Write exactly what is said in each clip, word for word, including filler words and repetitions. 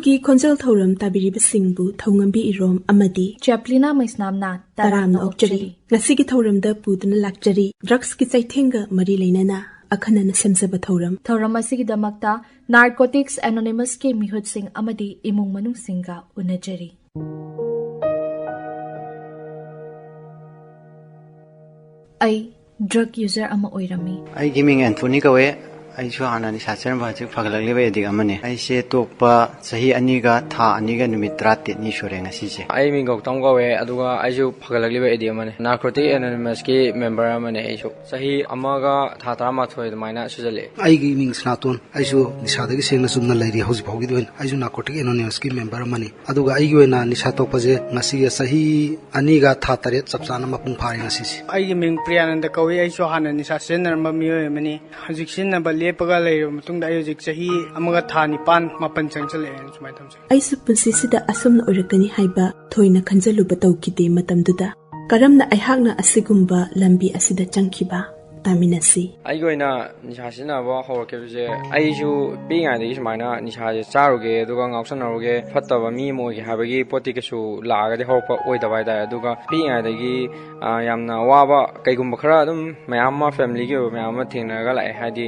ꯀꯤ ꯈꯣꯟꯖꯦꯜ ꯊꯧꯔꯝ ꯇꯥꯕꯤꯔꯤꯕꯁꯤꯡꯕꯨ ꯊꯧꯉꯝꯕꯤ ꯏꯔꯣꯝ ꯑꯃꯗꯤ ꯆꯦꯄ꯭ꯂꯤꯅꯥ ꯃꯩꯁꯅꯥꯝꯅ ꯇꯔꯥꯝꯅ ꯑꯣꯛꯆꯔꯤ꯫ ꯉꯁꯤꯒꯤ ꯊꯧꯔꯝꯗ ꯄꯨꯗꯨꯅ ꯂꯥꯛꯆꯔꯤ ꯗ꯭ꯔꯒꯁꯀꯤ ꯆꯩꯊꯦꯡꯒ ꯃꯔꯤ ꯂꯩꯅꯅ ꯑꯈꯟꯅꯅ ꯁꯦꯝꯖꯕ ꯊꯧꯔꯝ꯫ ꯊꯧꯔꯝ ꯑꯁꯤꯒꯤꯗꯃꯛꯇ ꯅꯥꯔꯀꯣꯇꯤꯛꯁ ꯑꯦꯅꯣꯅꯤꯃꯁꯀꯤ ꯃꯤꯍꯨꯠꯁꯤꯡ ꯑꯃꯗꯤ ꯏꯃꯨꯡ ꯃꯅꯨꯡꯁꯤꯡꯒ ꯎꯅꯖꯔꯤ꯫ ꯑꯩ ꯗ꯭ꯔꯒ ꯌꯨꯖꯔ ꯑꯃ ꯑꯣꯏꯔꯝꯃꯤ꯫ ꯑꯩꯒꯤ ꯃꯤꯡ ꯑꯦꯟꯊꯣꯅꯤ ꯀꯧꯋꯦ꯫ ꯑꯩꯁꯨ ꯍꯥꯟꯅ ꯅꯤꯁꯥ ꯆꯥꯔꯝꯕ, ꯍꯧꯖꯤꯛ ꯐꯒꯠꯂꯛꯂꯤꯕ ꯑꯦꯗꯤꯛ ꯑꯃꯅꯤ꯫ ꯑꯩꯁꯦ ꯇꯣꯛꯄ ꯆꯍꯤ ꯑꯅꯤꯒ ꯊꯥ ꯑꯅꯤꯒ ꯅꯨꯃꯤꯠ ꯇꯔꯥꯇꯔꯦꯠꯅꯤ ꯁꯨꯔꯦ ꯉꯁꯤꯁꯦ꯫ ꯑꯩ ꯃꯤꯡ ꯒꯧꯇꯝ ꯀꯧꯋꯦ, ꯑꯗꯨꯒ ꯑꯩꯁꯨ ꯐꯒꯠꯂꯛꯂꯤꯕ ꯑꯦꯗꯤꯛ ꯑꯃꯅꯤ꯫ ꯅꯥꯔꯀꯣꯇꯤꯛ ꯑꯦꯅꯣꯅꯤꯃꯁꯀꯤ ꯃꯦꯝꯕꯔ ꯑꯃꯅꯤ ꯑꯩꯁꯨ꯫ ꯆꯍꯤ ꯑꯃꯒ ꯊꯥ ꯇꯔꯥꯃꯥꯊꯣꯏ ꯑꯗꯨꯃꯥꯏꯅ ꯁꯨꯖꯜꯂꯛꯑꯦ꯫ ꯑꯩꯒꯤ ꯃꯤꯡ ꯁꯅꯥꯇꯣꯟ꯫ ꯑꯩꯁꯨ ꯅꯤꯁꯥꯗꯒꯤ ꯁꯦꯡꯅ ꯆꯨꯝꯅ ꯂꯩꯔꯤ ꯍꯧꯖꯤꯛ ꯐꯥꯎꯒꯤꯗꯤ ꯑꯣꯏꯅ꯫ ꯑꯩꯁꯨ ꯅꯥꯔꯀꯣꯇꯤꯛ ꯑꯦꯅꯣꯅꯤꯃꯁꯀꯤ ꯃꯦꯝꯕꯔ ꯑꯃꯅꯤ꯫ ꯑꯗꯨꯒ ꯑꯩꯒꯤ ꯑꯣꯏꯅ ꯅꯤꯁꯥ ꯇꯣꯛꯄꯁꯦ ꯉꯁꯤꯒ ꯆꯍꯤ ꯑꯅꯤꯒ ꯊꯥ ꯇꯔꯦꯠ ꯆꯞ ꯆꯥꯅ ꯃꯄꯨꯡ ꯐꯥꯔꯦ ꯉꯁꯤꯁꯦ꯫ ꯑꯩꯒꯤ ꯃꯤꯡ ꯄ꯭ꯔꯤꯌꯥꯅꯟꯗ ꯀꯧꯏ꯫ ꯑꯩꯁꯨ ꯍꯥꯟꯅ ꯅꯤꯁꯥ ꯁꯤꯖꯤꯟꯅꯔꯝꯕ ꯃꯤꯑꯣꯏ ꯑꯃꯅꯤ꯫ ꯍꯧꯖꯤꯛ ꯁꯤꯖꯤꯟꯅꯕ ꯂꯦꯞꯄꯒ ꯂꯩꯔꯕ ꯃꯇꯨꯡꯗ ꯑꯩ ꯍꯧꯖꯤꯛ ꯆꯍꯤ ꯑꯃꯒ ꯊꯥ ꯅꯤꯄꯥꯟ ꯃꯥꯄꯟ ꯆꯪꯁꯤꯜꯂꯛꯑꯦ ꯁꯨꯃꯥꯏꯅ ꯇꯧꯖꯩ꯫ ꯑꯩꯁꯨ ꯄꯨꯟꯁꯤꯁꯤꯗ ꯑꯁꯨꯝꯅ ꯑꯣꯏꯔꯛꯀꯅꯤ ꯍꯥꯏꯕ ꯊꯣꯏꯅ ꯈꯟꯖꯜꯂꯨꯕ ꯇꯧꯈꯤꯗꯦ꯫ ꯃꯇꯝꯗꯨꯗ ꯀꯔꯝꯅ ꯑꯩꯍꯥꯛꯅ ꯑꯁꯤꯒꯨꯝꯕ ꯂꯝꯕꯤ ꯑꯁꯤꯗ ꯆꯪꯈꯤꯕ? ꯇꯥꯃꯤꯟꯅꯁꯤ꯫ ꯑꯩꯒꯤ ꯑꯣꯏꯅ ꯅꯤꯁꯥ ꯁꯤꯖꯤꯟꯅꯕ ꯍꯧꯔꯛꯈꯤꯕꯁꯦ, ꯑꯩꯁꯨ ꯄꯤꯛꯏꯉꯩꯗꯒꯤ ꯁꯨꯃꯥꯏꯅ ꯅꯤꯁꯥꯁꯦ ꯆꯥꯔꯨꯒꯦ, ꯑꯗꯨꯒ ꯉꯥꯎꯁꯟꯅꯔꯨꯒꯦ, ꯐꯠꯇꯕ ꯃꯤ ꯑꯃ ꯑꯣꯏꯒꯦ ꯍꯥꯏꯕꯒꯤ ꯄꯣꯠꯇꯤ ꯀꯩꯁꯨ ꯂꯥꯛꯑꯒꯗꯤ ꯍꯧꯔꯛꯄ ꯑꯣꯏꯗꯕ ꯍꯥꯏꯇꯥꯔꯦ꯫ ꯑꯗꯨꯒ ꯄꯤꯛꯏꯉꯩꯗꯒꯤ, ꯑ, ꯌꯥꯝꯅ ꯑꯋꯥꯕ ꯀꯩꯒꯨꯝꯕ ꯈꯔ ꯑꯗꯨꯝ ꯃꯌꯥꯝ ꯑꯃ, ꯐꯦꯃꯤꯂꯤꯒꯤ ꯑꯣꯏꯕ ꯃꯌꯥꯝ ꯑꯃ ꯊꯦꯡꯅꯔꯒ ꯂꯥꯛꯑꯦ꯫ ꯍꯥꯏꯗꯤ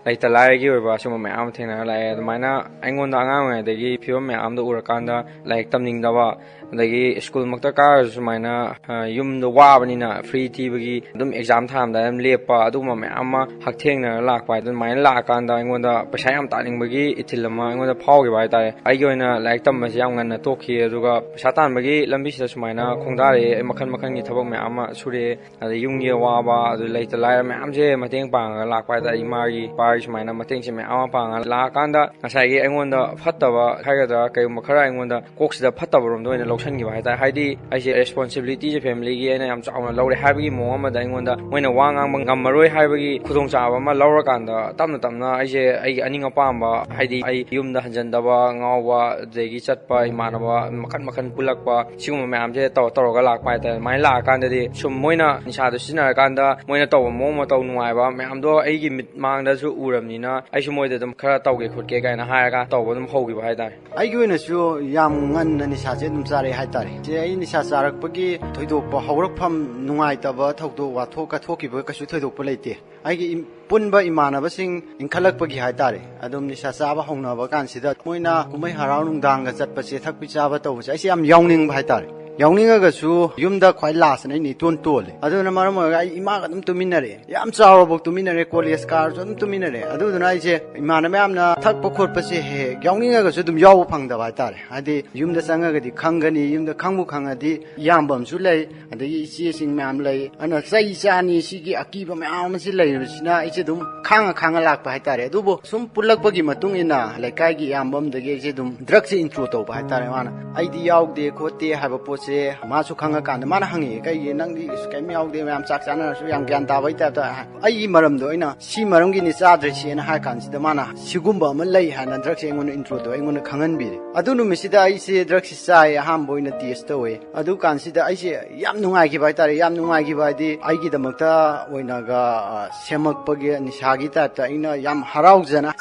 ꯂꯩꯇ ꯂꯥꯏꯔꯒꯤ ꯑꯣꯏꯕ ꯑꯁꯤꯒꯨꯝꯕ ꯃꯌꯥꯝ ꯑꯃ ꯊꯦꯡꯅꯔ ꯂꯥꯛꯑꯦ꯫ ꯑꯗꯨꯃꯥꯏꯅ ꯑꯩꯉꯣꯟꯗ ꯑꯉꯥꯡ ꯑꯣꯏꯔꯤꯉꯩꯗꯒꯤ ꯐꯤꯕꯝ ꯃꯌꯥꯝꯗꯣ ꯎꯔꯀꯥꯟꯗ ꯂꯥꯏꯔꯤꯛ ꯇꯝꯅꯤꯡꯗꯕ, ꯑꯗꯒꯤ ꯁ꯭ꯀꯨꯜꯃꯛꯇ ꯀꯥꯔꯁꯨ ꯁꯨꯃꯥꯏꯅ, ꯑ, ꯌꯨꯝꯗ ꯋꯥꯕꯅꯤꯅ ꯐ꯭ꯔꯤ ꯊꯤꯕꯒꯤ ꯑꯗꯨꯝ ꯑꯦꯛꯖꯥꯝ ꯊꯥꯔꯝꯗꯥꯏꯗ ꯑꯗꯨꯝ ꯂꯦꯞꯄ, ꯑꯗꯨꯒꯨꯝꯕ ꯃꯌꯥꯝ ꯑꯃ ꯍꯛꯊꯦꯡꯅꯔ ꯂꯥꯛꯄ ꯍꯥꯏꯗꯅ, ꯑꯗꯨꯃꯥꯏꯅ ꯂꯥꯛꯑꯀꯥꯟꯗ ꯑꯩꯉꯣꯟꯗ ꯄꯩꯁꯥ ꯌꯥꯝ ꯇꯥꯅꯤꯡꯕꯒꯤ ꯏꯊꯤꯜ ꯑꯃ ꯑꯩꯉꯣꯟꯗ ꯐꯥꯎꯈꯤꯕ ꯍꯥꯏꯇꯥꯔꯦ꯫ ꯑꯩꯒꯤ ꯑꯣꯏꯅ ꯂꯥꯏꯔꯤꯛ ꯇꯝꯕꯁꯦ ꯌꯥꯝ ꯉꯟꯅ ꯇꯣꯛꯈꯤ, ꯑꯗꯨꯒ ꯄꯩꯁꯥ ꯇꯥꯟꯕꯒꯤ ꯂꯝꯕꯤꯁꯤꯗ ꯁꯨꯃꯥꯏꯅ ꯈꯣꯡꯗꯥꯔꯛꯑꯦ꯫ ꯑꯩ ꯃꯈꯜ ꯃꯈꯜꯒꯤ ꯊꯕꯛ ꯃꯌꯥꯝ ꯑꯃ ꯁꯨꯔꯛꯑꯦ꯫ ꯑꯗꯩ ꯌꯨꯝꯒꯤ ꯑꯋꯥꯕ, ꯑꯗꯨ ꯂꯩꯇ ꯂꯥꯏꯔ ꯃꯌꯥꯝꯁꯦ ꯃꯇꯦꯡ ꯄꯥꯡꯉꯒ ꯂꯥꯛꯄ ꯍꯥꯏꯇꯥꯔꯦ꯫ ꯏꯃꯥꯒꯤ, ꯏꯄꯥꯒꯤ ꯁꯨꯃꯥꯏꯅ ꯃꯇꯦꯡꯁꯦ ꯃꯌꯥꯝ ꯑꯃ ꯄꯥꯡꯉꯒ ꯂꯥꯛꯑꯀꯥꯟꯗ, ꯉꯁꯥꯏꯒꯤ ꯑꯩꯉꯣꯟꯗ ꯐꯠꯇꯕ ꯍꯥꯏꯒꯗ꯭ꯔꯥ, ꯀꯩꯒꯨꯝꯕ ꯈꯔ ꯑꯩꯉꯣꯟꯗ ꯀꯣꯛꯁꯤꯗ ꯐꯠꯇꯕ ꯔꯣꯝꯗ ꯑꯣꯏꯅ ꯂꯧꯁꯟꯈꯤꯕ ꯍꯥꯏꯇꯥꯔꯦ꯫ ꯍꯥꯏꯗꯤ ꯑꯩꯁꯦ ꯔꯦꯁꯄꯣꯟꯁꯤꯕꯤꯂꯤꯇꯤꯁꯦ ꯐꯦꯃꯤꯂꯤꯒꯤ ꯑꯩꯅ ꯌꯥꯝ ꯆꯥꯎꯅ ꯂꯧꯔꯦ ꯍꯥꯏꯕꯒꯤ ꯃꯑꯣꯡ ꯑꯃꯗ ꯑꯩꯉꯣꯟꯗ ꯃꯣꯏꯅ ꯋꯥ ꯉꯥꯡꯕ ꯉꯝꯃꯔꯣꯏ ꯂꯣꯏ ꯍꯥꯏꯕꯒꯤ ꯈꯨꯗꯣꯡꯆꯥꯕ ꯑꯃ ꯂꯧꯔꯀꯥꯟꯗ ꯇꯞꯅ ꯇꯞꯅ ꯑꯩꯁꯦ ꯑꯩꯒꯤ ꯑꯅꯤꯡ ꯑꯄꯥꯝꯕ, ꯍꯥꯏꯗꯤ ꯑꯩ ꯌꯨꯝꯗ ꯍꯟꯖꯟꯗꯕ, ꯉꯥꯎꯕ, ꯑꯗꯒꯤ ꯆꯠꯄ, ꯏꯃꯥꯟꯅꯕ ꯃꯈꯟ ꯃꯈꯟ ꯄꯨꯜꯂꯛꯄ, ꯁꯤꯒꯨꯝꯕ ꯃꯌꯥꯝꯁꯦ ꯇꯧꯔ ꯇꯧꯔꯒ ꯂꯥꯛꯄ ꯍꯥꯏꯇꯥꯔꯦ꯫ ꯑꯗꯨꯃꯥꯏꯅ ꯂꯥꯛꯑꯀꯥꯟꯗꯗꯤ ꯁꯨꯝ ꯃꯣꯏꯅ ꯅꯤꯁꯥꯗꯣ ꯁꯤꯖꯤꯟꯅꯔꯀꯥꯟꯗ ꯃꯣꯏꯅ ꯇꯧꯕ ꯃꯑꯣꯡ ꯃꯇꯧ ꯅꯨꯡꯉꯥꯏꯕ ꯃꯌꯥꯝꯗꯣ ꯑꯩꯒꯤ ꯃꯤꯠ ꯃꯥꯡꯗꯁꯨ ꯎꯔꯕꯅꯤꯅ, ꯑꯩꯁꯨ ꯃꯣꯏꯗ ꯑꯗꯨꯝ ꯈꯔ ꯇꯧꯒꯦ ꯈꯣꯠꯀꯦ ꯀꯥꯏꯅ ꯍꯥꯏꯔꯒ ꯇꯧꯕ ꯑꯗꯨꯝ ꯍꯧꯈꯤꯕ ꯍꯥꯏꯇꯥꯔꯦ꯫ ꯑꯩꯒꯤ ꯑꯣꯏꯅꯁꯨ ꯌꯥꯝ ꯉꯟꯅ ꯅꯤꯁꯥꯁꯦ ꯑꯗꯨꯝ ꯆꯥꯔꯛꯑꯦ ꯍꯥꯏꯇꯥꯔꯦ꯫ ꯁꯦ ꯑꯩ ꯅꯤꯁꯥ ꯆꯥꯔꯛꯄꯒꯤ ꯊꯣꯏꯗꯣꯛꯄ ꯍꯧꯔꯛꯐꯝ, ꯅꯨꯡꯉꯥꯏꯇꯕ ꯊꯧꯗꯣꯛ ꯋꯥꯊꯣꯛ ꯀ ꯊꯣꯛꯈꯤꯕ ꯀꯩꯁꯨ ꯊꯣꯏꯗꯣꯛꯄ ꯂꯩꯇꯦ꯫ ꯑꯩꯒꯤ ꯏꯝ-, ꯄꯨꯟꯕ ꯏꯃꯥꯟꯅꯕꯁꯤꯡ ꯏꯟꯈꯠꯂꯛꯄꯒꯤ ꯍꯥꯏꯇꯥꯔꯦ, ꯑꯗꯨꯝ ꯅꯤꯁꯥ ꯆꯥꯕ ꯍꯧꯅꯕ ꯀꯥꯟꯁꯤꯗ ꯃꯣꯏꯅ ꯀꯨꯝꯍꯩ ꯍꯔꯥꯎ ꯅꯨꯡꯗꯥꯡꯒ ꯆꯠꯄꯁꯦ, ꯊꯛꯄꯤ ꯆꯥꯕ ꯇꯧꯕꯁꯦ, ꯑꯩꯁꯦ ꯌꯥꯝ ꯌꯥꯎꯅꯤꯡꯕ ꯍꯥꯏꯇꯥꯔꯦ꯫ ꯌꯥꯎꯅꯤꯡꯉꯒꯁꯨ ꯌꯨꯝꯗ ꯈ꯭ꯋꯥꯏ ꯂꯥꯁꯇꯅ ꯑꯩꯅ ꯏꯇꯣꯟ ꯇꯣꯜꯂꯦ꯫ ꯑꯗꯨꯅ ꯃꯔꯝ ꯑꯣꯏꯔꯒ ꯑꯩ ꯏꯃꯥꯒ ꯑꯗꯨꯝ ꯇꯨꯃꯤꯟꯅꯔꯦ꯫ ꯌꯥꯝ ꯆꯥꯎꯔꯕꯧ ꯇꯨꯃꯤꯟꯅꯔꯦ, ꯀꯣꯂꯦꯖ ꯀꯥꯔꯁꯨ ꯑꯗꯨꯝ ꯇꯨꯃꯤꯟꯅꯔꯦ꯫ ꯑꯗꯨꯗꯨꯅ ꯑꯩꯁꯦ ꯏꯃꯥꯟꯅꯕ ꯃꯌꯥꯝꯅ ꯊꯛꯄ ꯈꯣꯠꯄꯁꯦ ꯍꯦꯛ ꯍꯦꯛ ꯌꯥꯎꯅꯤꯡꯉꯒꯁꯨ ꯑꯗꯨꯝ ꯌꯥꯎꯕ ꯐꯪꯗꯕ ꯍꯥꯏꯇꯥꯔꯦ꯫ ꯍꯥꯏꯗꯤ ꯌꯨꯝꯗ ꯆꯪꯉꯒꯗꯤ ꯈꯪꯒꯅꯤ, ꯌꯨꯝꯗ ꯈꯪꯕꯨ ꯈꯪꯉꯗꯤ ꯏꯌꯥꯝꯕ ꯑꯃꯁꯨ ꯂꯩ, ꯑꯗꯒꯤ ꯏꯆꯦꯁꯤꯡ ꯃꯌꯥꯝ ꯂꯩ, ꯑꯗꯨꯅ ꯆꯩ ꯆꯥꯅꯤ ꯁꯤꯒꯤ ꯑꯀꯤꯕ ꯃꯌꯥꯝ ꯑꯃꯁꯤ ꯂꯩꯔꯤꯕꯁꯤꯅ ꯑꯩꯁꯦ ꯑꯗꯨꯝ ꯈꯥꯡꯉ ꯈꯥꯡꯉ ꯂꯥꯛꯄ ꯍꯥꯏꯇꯥꯔꯦ꯫ ꯑꯗꯨꯕꯨ ꯁꯨꯝ ꯄꯨꯜꯂꯛꯄꯒꯤ ꯃꯇꯨꯡ ꯏꯟꯅ ꯂꯩꯀꯥꯏꯒꯤ ꯏꯌꯥꯝꯕ ꯑꯃꯗꯒꯤ ꯑꯩꯁꯦ ꯑꯗꯨꯝ ꯗ꯭ꯔꯛꯁꯦ ꯏꯟꯇ꯭ꯔꯣ ꯇꯧꯕ ꯍꯥꯏꯇꯥꯔꯦ꯫ ꯃꯥꯅ ꯑꯩꯗꯤ ꯌꯥꯎꯗꯦ ꯈꯣꯠꯇꯦ ꯍꯥꯏꯕ ꯄꯣꯠꯁꯦ ꯃꯥꯁꯨ ꯈꯪꯉꯀꯥꯟꯗ ꯃꯥꯅ ꯍꯪꯉꯛꯑꯦ, "ꯀꯩꯒꯤ ꯅꯪꯗꯤ ꯀꯩꯝ ꯌꯥꯎꯗꯦ, ꯃꯌꯥꯝ ꯆꯥꯛ ꯆꯥꯅꯔꯁꯨ ꯌꯥꯝ ꯒ꯭ꯌꯥꯟ ꯇꯥꯕꯩ ꯇꯥꯏꯞꯇ?" ꯍꯥꯏ꯫ ꯑꯩꯒꯤ ꯃꯔꯝꯗꯣ ꯑꯩꯅ ꯁꯤ ꯃꯔꯝꯒꯤꯅꯤ ꯆꯥꯗ꯭ꯔꯤꯁꯦꯅ ꯍꯥꯏ ꯀꯥꯟꯁꯤꯗ ꯃꯥꯅ ꯁꯤꯒꯨꯝꯕ ꯑꯃ ꯂꯩ ꯍꯥꯏꯅ ꯗ꯭ꯔꯛꯁꯦ ꯑꯩꯉꯣꯟꯗ ꯏꯟꯇ꯭ꯔꯣꯗꯣ ꯑꯩꯉꯣꯟꯗ ꯈꯪꯍꯟꯕꯤꯔꯦ꯫ ꯑꯗꯨ ꯅꯨꯃꯤꯠꯁꯤꯗ ꯑꯩꯁꯦ ꯗ꯭ꯔꯛꯁꯦ ꯆꯥꯏ, ꯑꯍꯥꯟꯕ ꯑꯣꯏꯅ ꯇꯦꯁ ꯇꯧꯋꯦ꯫ ꯑꯗꯨ ꯀꯥꯟꯁꯤꯗ ꯑꯩꯁꯦ ꯌꯥꯝ ꯅꯨꯡꯉꯥꯏꯈꯤꯕ ꯍꯥꯏꯇꯥꯔꯦ꯫ ꯌꯥꯝ ꯅꯨꯡꯉꯥꯏꯈꯤꯕ ꯍꯥꯏꯗꯤ ꯑꯩꯒꯤꯗꯃꯛꯇ ꯑꯣꯏꯅꯒ, ꯑ, ꯁꯦꯝꯃꯛꯄꯒꯤ ꯅꯤꯁꯥꯒꯤ ꯇꯥꯏꯞꯇ ꯑꯩꯅ ꯌꯥꯝ ꯍꯔꯥꯎꯖꯅ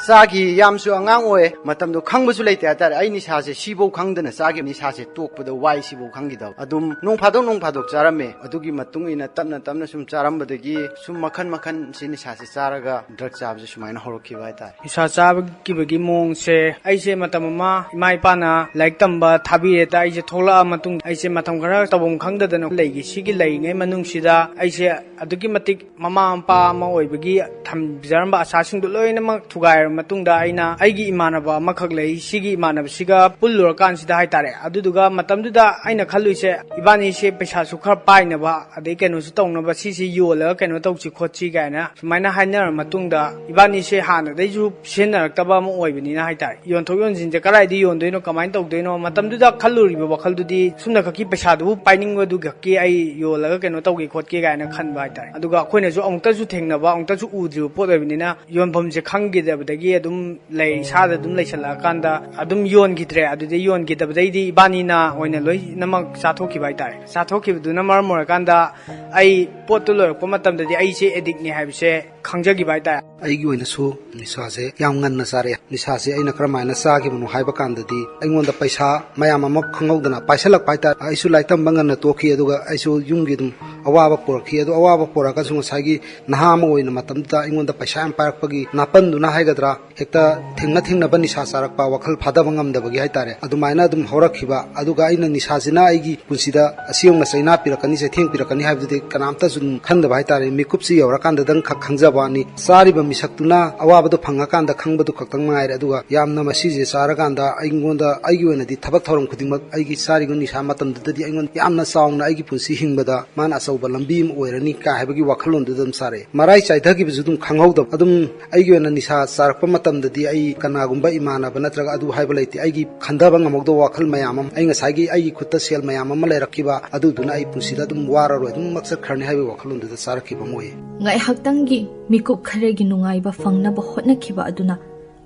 ꯆꯥꯈꯤ꯫ ꯌꯥꯝꯁꯨ ꯑꯉꯥꯡ ꯑꯣꯏ, ꯃꯇꯝꯗꯣ ꯈꯪꯕꯁꯨ ꯂꯩꯇꯦ ꯍꯥꯏꯇꯥꯔꯦ꯫ ꯑꯩ ꯅꯤꯁꯥꯁꯦ ꯁꯤꯐꯧ ꯈꯪꯗꯅ ꯆꯥꯈꯤꯕ, ꯅꯤꯁꯥꯁꯦ ꯇꯣꯛꯄꯗ ꯋꯥꯏ ꯁꯤꯐꯧ ꯈꯪꯈꯤꯗꯕ꯫ ꯑꯗꯨꯝ ꯅꯣꯡ ꯐꯥꯗꯣꯛ ꯅꯣꯡ ꯐꯥꯗꯣꯛ ꯆꯥꯔꯝꯃꯦ꯫ ꯑꯗꯨꯒꯤ ꯃꯇꯨꯡ ꯏꯟꯅ ꯇꯞꯅ ꯇꯞꯅ ꯁꯨꯝ ꯆꯥꯔꯝꯕꯗꯒꯤ ꯁꯨꯝ ꯃꯈꯟ ꯃꯈꯟ ꯁꯤ ꯅꯤꯁꯥꯁꯦ ꯆꯥꯔꯒ ꯗ꯭ꯔꯛ ꯆꯥꯕꯁꯦ ꯁꯨꯃꯥꯏꯅ ꯍꯧꯔꯛꯈꯤꯕ ꯍꯥꯏꯇꯥꯔꯦ꯫ ꯅꯤꯁꯥ ꯆꯥꯕꯒꯤ ꯃꯑꯣꯡꯁꯦ, ꯑꯩꯁꯦ ꯃꯇꯝ ꯑꯃ ꯏꯃꯥ ꯏꯄꯥꯅ ꯂꯥꯏꯔꯤꯛ ꯇꯝꯕ ꯊꯥꯕꯤꯔꯦꯗ ꯑꯩꯁꯦ ꯊꯣꯛꯂꯛꯑ ꯃꯇꯨꯡꯗ ꯑꯩꯁꯦ ꯃꯇꯝ ꯈꯔ ꯇꯧꯐꯝ ꯈꯪꯗꯗꯅ ꯂꯩꯈꯤ꯫ ꯁꯤꯒꯤ ꯂꯩꯔꯤꯉꯩ ꯃꯅꯨꯡꯁꯤꯗ ꯑꯩꯁꯦ ꯑꯗꯨꯛꯀꯤ ꯃꯇꯤꯛ ꯃꯃꯥ ꯃꯄꯥ ꯑꯃ ꯑꯣꯏꯕꯒꯤ ꯊꯝꯖꯔꯝꯕ ꯑꯁꯥꯁꯤꯡꯗꯣ ꯂꯣꯏꯅꯃꯛ ꯊꯨꯒꯥꯏꯔꯕ ꯃꯇꯨꯡꯗ, ꯑꯩꯅ ꯑꯩꯒꯤ ꯏꯃꯥꯟꯅꯕ ꯑꯃꯈꯛ ꯂꯩ꯫ ꯁꯤꯒꯤ ꯏꯃꯥꯟꯅꯕꯁꯤꯒ ꯄꯨꯜꯂꯨꯔꯀꯥꯟꯁꯤꯗ ꯍꯥꯏꯇꯥꯔꯦ, ꯑꯗꯨꯗꯨꯒ ꯃꯇꯝꯗꯨꯗ ꯑꯩꯅ ꯈꯜꯂꯤ ꯇꯧꯔꯤꯁꯦ, ꯏꯕꯥꯅꯤꯁꯦ ꯄꯩꯁꯥꯁꯨ ꯈꯔ ꯄꯥꯏꯅꯕ, ꯑꯗꯩ ꯀꯩꯅꯣꯁꯨ ꯇꯧꯅꯕ, ꯁꯤꯁꯤ ꯌꯣꯜꯂꯒ ꯀꯩꯅꯣ ꯇꯧꯁꯤ ꯈꯣꯠꯁꯤ ꯀꯥꯏꯅ ꯁꯨꯃꯥꯏꯅ ꯍꯥꯏꯅꯔ ꯃꯇꯨꯡꯗ, ꯏꯕꯥꯅꯤꯁꯦ ꯍꯥꯟꯅꯗꯩꯁꯨ ꯁꯤꯖꯤꯟꯅꯔꯛꯇꯕ ꯑꯃ ꯑꯣꯏꯕꯅꯤꯅ ꯍꯥꯏꯇꯥꯔꯦ, ꯌꯣꯟꯊꯣꯛ ꯌꯣꯟꯁꯤꯟꯁꯦ ꯀꯗꯥꯏꯗ ꯌꯣꯟꯗꯣꯏꯅꯣ, ꯀꯃꯥꯏꯅ ꯇꯧꯗꯣꯏꯅꯣ, ꯃꯇꯝꯗꯨꯗ ꯈꯜꯂꯨꯔꯤꯕ ꯋꯥꯈꯜꯗꯨꯗꯤ ꯁꯨꯝꯅ ꯈꯛꯀꯤ ꯄꯩꯁꯥꯗꯨꯕꯨ ꯄꯥꯏꯅꯤꯡꯕꯗꯨ ꯈꯛꯀꯤ ꯑꯩ ꯌꯣꯜꯂꯒ ꯀꯩꯅꯣ ꯇꯧꯒꯦ ꯈꯣꯠꯀꯦ ꯀꯥꯏꯅ ꯈꯟꯕ ꯍꯥꯏꯇꯥꯔꯦ꯫ ꯑꯗꯨꯒ ꯑꯩꯈꯣꯏꯅꯁꯨ ꯑꯃꯨꯛꯇꯁꯨ ꯊꯦꯡꯅꯕ, ꯑꯃꯨꯛꯇꯁꯨ ꯎꯗ꯭ꯔꯤꯕ ꯄꯣꯠ ꯑꯣꯏꯕꯅꯤꯅ, ꯌꯣꯟꯐꯝꯁꯦ ꯈꯪꯈꯤꯗꯕꯗꯒꯤ ꯑꯗꯨꯝ ꯂꯩ, ꯏꯁꯥꯗ ꯑꯗꯨꯝ ꯂꯩꯁꯜꯂꯛꯑꯀꯥꯟꯗ ꯑꯗꯨꯝ ꯌꯣꯟꯈꯤꯗ꯭ꯔꯦ꯫ ꯑꯗꯨꯗꯩ ꯌꯣꯟꯈꯤꯗꯕꯗꯩꯗꯤ ꯏꯕꯥꯅꯤꯅ ꯑꯣꯏꯅ ꯂꯣꯏꯅꯃꯛ ꯆꯥꯊꯣꯛꯈꯤꯕ ꯍꯥꯏꯇꯥꯔꯦ꯫ ꯆꯥꯊꯣꯛꯈꯤꯕꯗꯨꯅ ꯃꯔꯝ ꯑꯣꯏꯔꯀꯥꯟꯗ ꯑꯩ ꯄꯣꯠꯇꯨ ꯂꯣꯏꯔꯛꯄ ꯃꯇꯝꯗꯗꯤ ꯑꯩꯁꯦ ꯑꯦꯗꯤꯛꯅꯦ ꯍꯥꯏꯕꯁꯦ ꯈꯪꯖꯈꯤꯕ ꯍꯥꯏꯇꯥꯔꯦ꯫ ꯑꯩꯒꯤ ꯑꯣꯏꯅꯁꯨ ꯅꯤꯁꯥꯁꯦ ꯌꯥꯝ ꯉꯟꯅ ꯆꯥꯔꯛꯑꯦ꯫ ꯅꯤꯁꯥꯁꯦ ꯑꯩꯅ ꯀꯔꯝꯍꯥꯏꯅ ꯆꯥꯈꯤꯕꯅꯣ ꯍꯥꯏꯕ ꯀꯥꯟꯗꯗꯤ, ꯑꯩꯉꯣꯟꯗ ꯄꯩꯁꯥ ꯃꯌꯥꯝ ꯑꯃ ꯈꯪꯍꯧꯗꯅ ꯄꯥꯏꯁꯜꯂꯛꯄ ꯍꯥꯏꯇꯥꯔꯦ꯫ ꯑꯩꯁꯨ ꯂꯥꯏꯔꯤꯛ ꯇꯝꯕ ꯉꯟꯅ ꯇꯣꯛꯈꯤ, ꯑꯗꯨꯒ ꯑꯩꯁꯨ ꯌꯨꯝꯒꯤ ꯑꯗꯨꯝ ꯑꯋꯥꯕ ꯄꯨꯔꯛꯈꯤ꯫ ꯑꯗꯨ ꯑꯋꯥꯕ ꯄꯨꯔꯛꯑꯒꯁꯨ ꯉꯁꯥꯏꯒꯤ ꯅꯍꯥ ꯑꯃ ꯑꯣꯏꯅ ꯃꯇꯝꯗꯨꯗ ꯑꯩꯉꯣꯟꯗ ꯄꯩꯁꯥ ꯌꯥꯝ ꯄꯥꯏꯔꯛꯄꯒꯤ ꯅꯥꯄꯟꯗꯨꯅ ꯍꯥꯏꯒꯗ꯭ꯔꯥ, ꯍꯦꯛꯇ ꯊꯦꯡꯅ ꯊꯦꯡꯅꯕ ꯅꯤꯁꯥ ꯆꯥꯔꯛꯄ, ꯋꯥꯈꯜ ꯐꯥꯗꯕ ꯉꯝꯗꯕꯒꯤ ꯍꯥꯏꯇꯥꯔꯦ, ꯑꯗꯨꯃꯥꯏꯅ ꯑꯗꯨꯝ ꯍꯧꯔꯛꯈꯤꯕ꯫ ꯑꯗꯨꯒ ꯑꯩꯅ ꯅꯤꯁꯥꯁꯤꯅ ꯑꯩꯒꯤ ꯄꯨꯟꯁꯤꯗ ꯑꯁꯤ ꯌꯧꯅ ꯆꯩꯅꯥ ꯄꯤꯔꯛꯀꯅꯤ, ꯆꯩꯊꯦꯡ ꯄꯤꯔꯛꯀꯅꯤ ꯍꯥꯏꯕꯗꯨꯗꯤ ꯀꯅꯥꯝꯇꯁꯨ ꯑꯗꯨꯝ ꯈꯟꯗꯕ ꯍꯥꯏꯇꯥꯔꯦ꯫ ꯃꯤꯀꯨꯞꯁꯤ ꯌꯧꯔꯀꯥꯟꯗꯗꯪ ꯈꯛ ꯈꯪꯖꯕ ꯋꯥꯅꯤ꯫ ꯆꯥꯔꯤꯕ ꯃꯤꯁꯛꯇꯨꯅ ꯑꯋꯥꯕꯗꯣ ꯐꯪꯉꯀꯥꯟꯗ ꯈꯪꯕꯗꯨ ꯈꯛꯇꯪ ꯃꯉꯥꯏꯔꯦ꯫ ꯑꯗꯨꯒ ꯌꯥꯝꯅ ꯃꯁꯤꯁꯦ ꯆꯥꯔꯀꯥꯟꯗ ꯑꯩꯉꯣꯟꯗ, ꯑꯩꯒꯤ ꯑꯣꯏꯅꯗꯤ ꯊꯕꯛ ꯊꯧꯔꯝ ꯈꯨꯗꯤꯡꯃꯛ, ꯑꯩꯒꯤ ꯆꯥꯔꯤꯕ ꯅꯤꯁꯥ ꯃꯇꯝꯗꯨꯗꯗꯤ ꯑꯩꯉꯣꯟꯗ ꯌꯥꯝꯅ ꯆꯥꯎꯅ ꯑꯩꯒꯤ ꯄꯨꯟꯁꯤ ꯍꯤꯡꯕꯗ ꯃꯥꯅ ꯑꯆꯧꯕ ꯂꯝꯕꯤ ꯑꯃ ꯑꯣꯏꯔꯅꯤ ꯀꯥꯏ ꯍꯥꯏꯕꯒꯤ ꯋꯥꯈꯜꯂꯣꯟꯗꯨꯗ ꯑꯗꯨꯝ ꯆꯥꯔꯛꯑꯦ꯫ ꯃꯔꯥꯏ ꯆꯥꯏꯊꯈꯤꯕꯁꯨ ꯑꯗꯨꯝ ꯈꯪꯍꯧꯗꯕ꯫ ꯑꯗꯨꯝ ꯑꯩꯒꯤ ꯑꯣꯏꯅ ꯅꯤꯁꯥ ꯆꯥꯔꯛꯄ ꯃꯇꯝꯗꯗꯤ ꯑꯩ ꯀꯅꯥꯒꯨꯝꯕ ꯏꯃꯥꯟꯅꯕ ꯅꯠꯇ꯭ꯔꯒ ꯑꯗꯨ ꯍꯥꯏꯕ ꯂꯩꯇꯦ꯫ ꯑꯩꯒꯤ ꯈꯟꯊꯕ ꯉꯝꯍꯧꯗꯕ ꯋꯥꯈꯜ ꯃꯌꯥꯝ ꯑꯃ, ꯑꯩ ꯉꯁꯥꯏꯒꯤ ꯑꯩꯒꯤ ꯈꯨꯠꯇ ꯁꯦꯜ ꯃꯌꯥꯝ ꯑꯃ ꯂꯩꯔꯛꯈꯤꯕ, ꯑꯗꯨꯗꯨꯅ ꯑꯩ ꯄꯨꯟꯁꯤꯗ ꯑꯗꯨꯝ ꯋꯥꯔꯔꯣꯏ, ꯑꯗꯨꯝ ꯃꯛꯆꯠꯈ꯭ꯔꯅꯤ ꯍꯥꯏꯕꯒꯤ ꯋꯥꯈꯜꯂꯣꯟꯗꯨꯗ ꯆꯥꯔꯛꯈꯤꯕ ꯑꯃ ꯑꯣꯏꯌꯦ꯫ ꯉꯥꯏꯍꯥꯛꯇꯪꯒꯤ ꯃꯤꯀꯨꯞ ꯈꯔꯒꯤ ꯅꯨꯡꯉꯥꯏꯕ ꯐꯪꯅꯕ ꯍꯣꯠꯅꯈꯤꯕ ꯑꯗꯨꯅ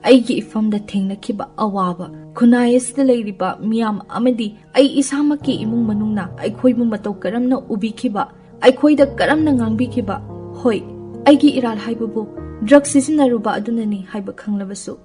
ꯑꯩꯒꯤ ꯏꯐꯝꯗ ꯊꯦꯡꯅꯈꯤꯕ ꯑꯋꯥꯕ, ꯈꯨꯟꯅꯥꯏ ꯑꯁꯤꯗ ꯂꯩꯔꯤꯕ ꯃꯤꯌꯥꯝ ꯑꯃꯗꯤ ꯑꯩ ꯏꯁꯥꯃꯛꯀꯤ ꯏꯃꯨꯡ ꯃꯅꯨꯡꯅ ꯑꯩꯈꯣꯏꯕꯨ ꯃꯇꯧ ꯀꯔꯝꯅ ꯎꯕꯤꯈꯤꯕ, ꯑꯩꯈꯣꯏꯗ ꯀꯔꯝꯅ ꯉꯥꯡꯕꯤꯈꯤꯕ, ꯍꯣꯏ, ꯑꯩꯒꯤ ꯏꯔꯥꯜ ꯍꯥꯏꯕꯕꯨ ꯗ꯭ꯔꯒ ꯁꯤꯖꯤꯟꯅꯔꯨꯕ ꯑꯗꯨꯅꯅꯤ ꯍꯥꯏꯕ ꯈꯪꯂꯕꯁꯨ,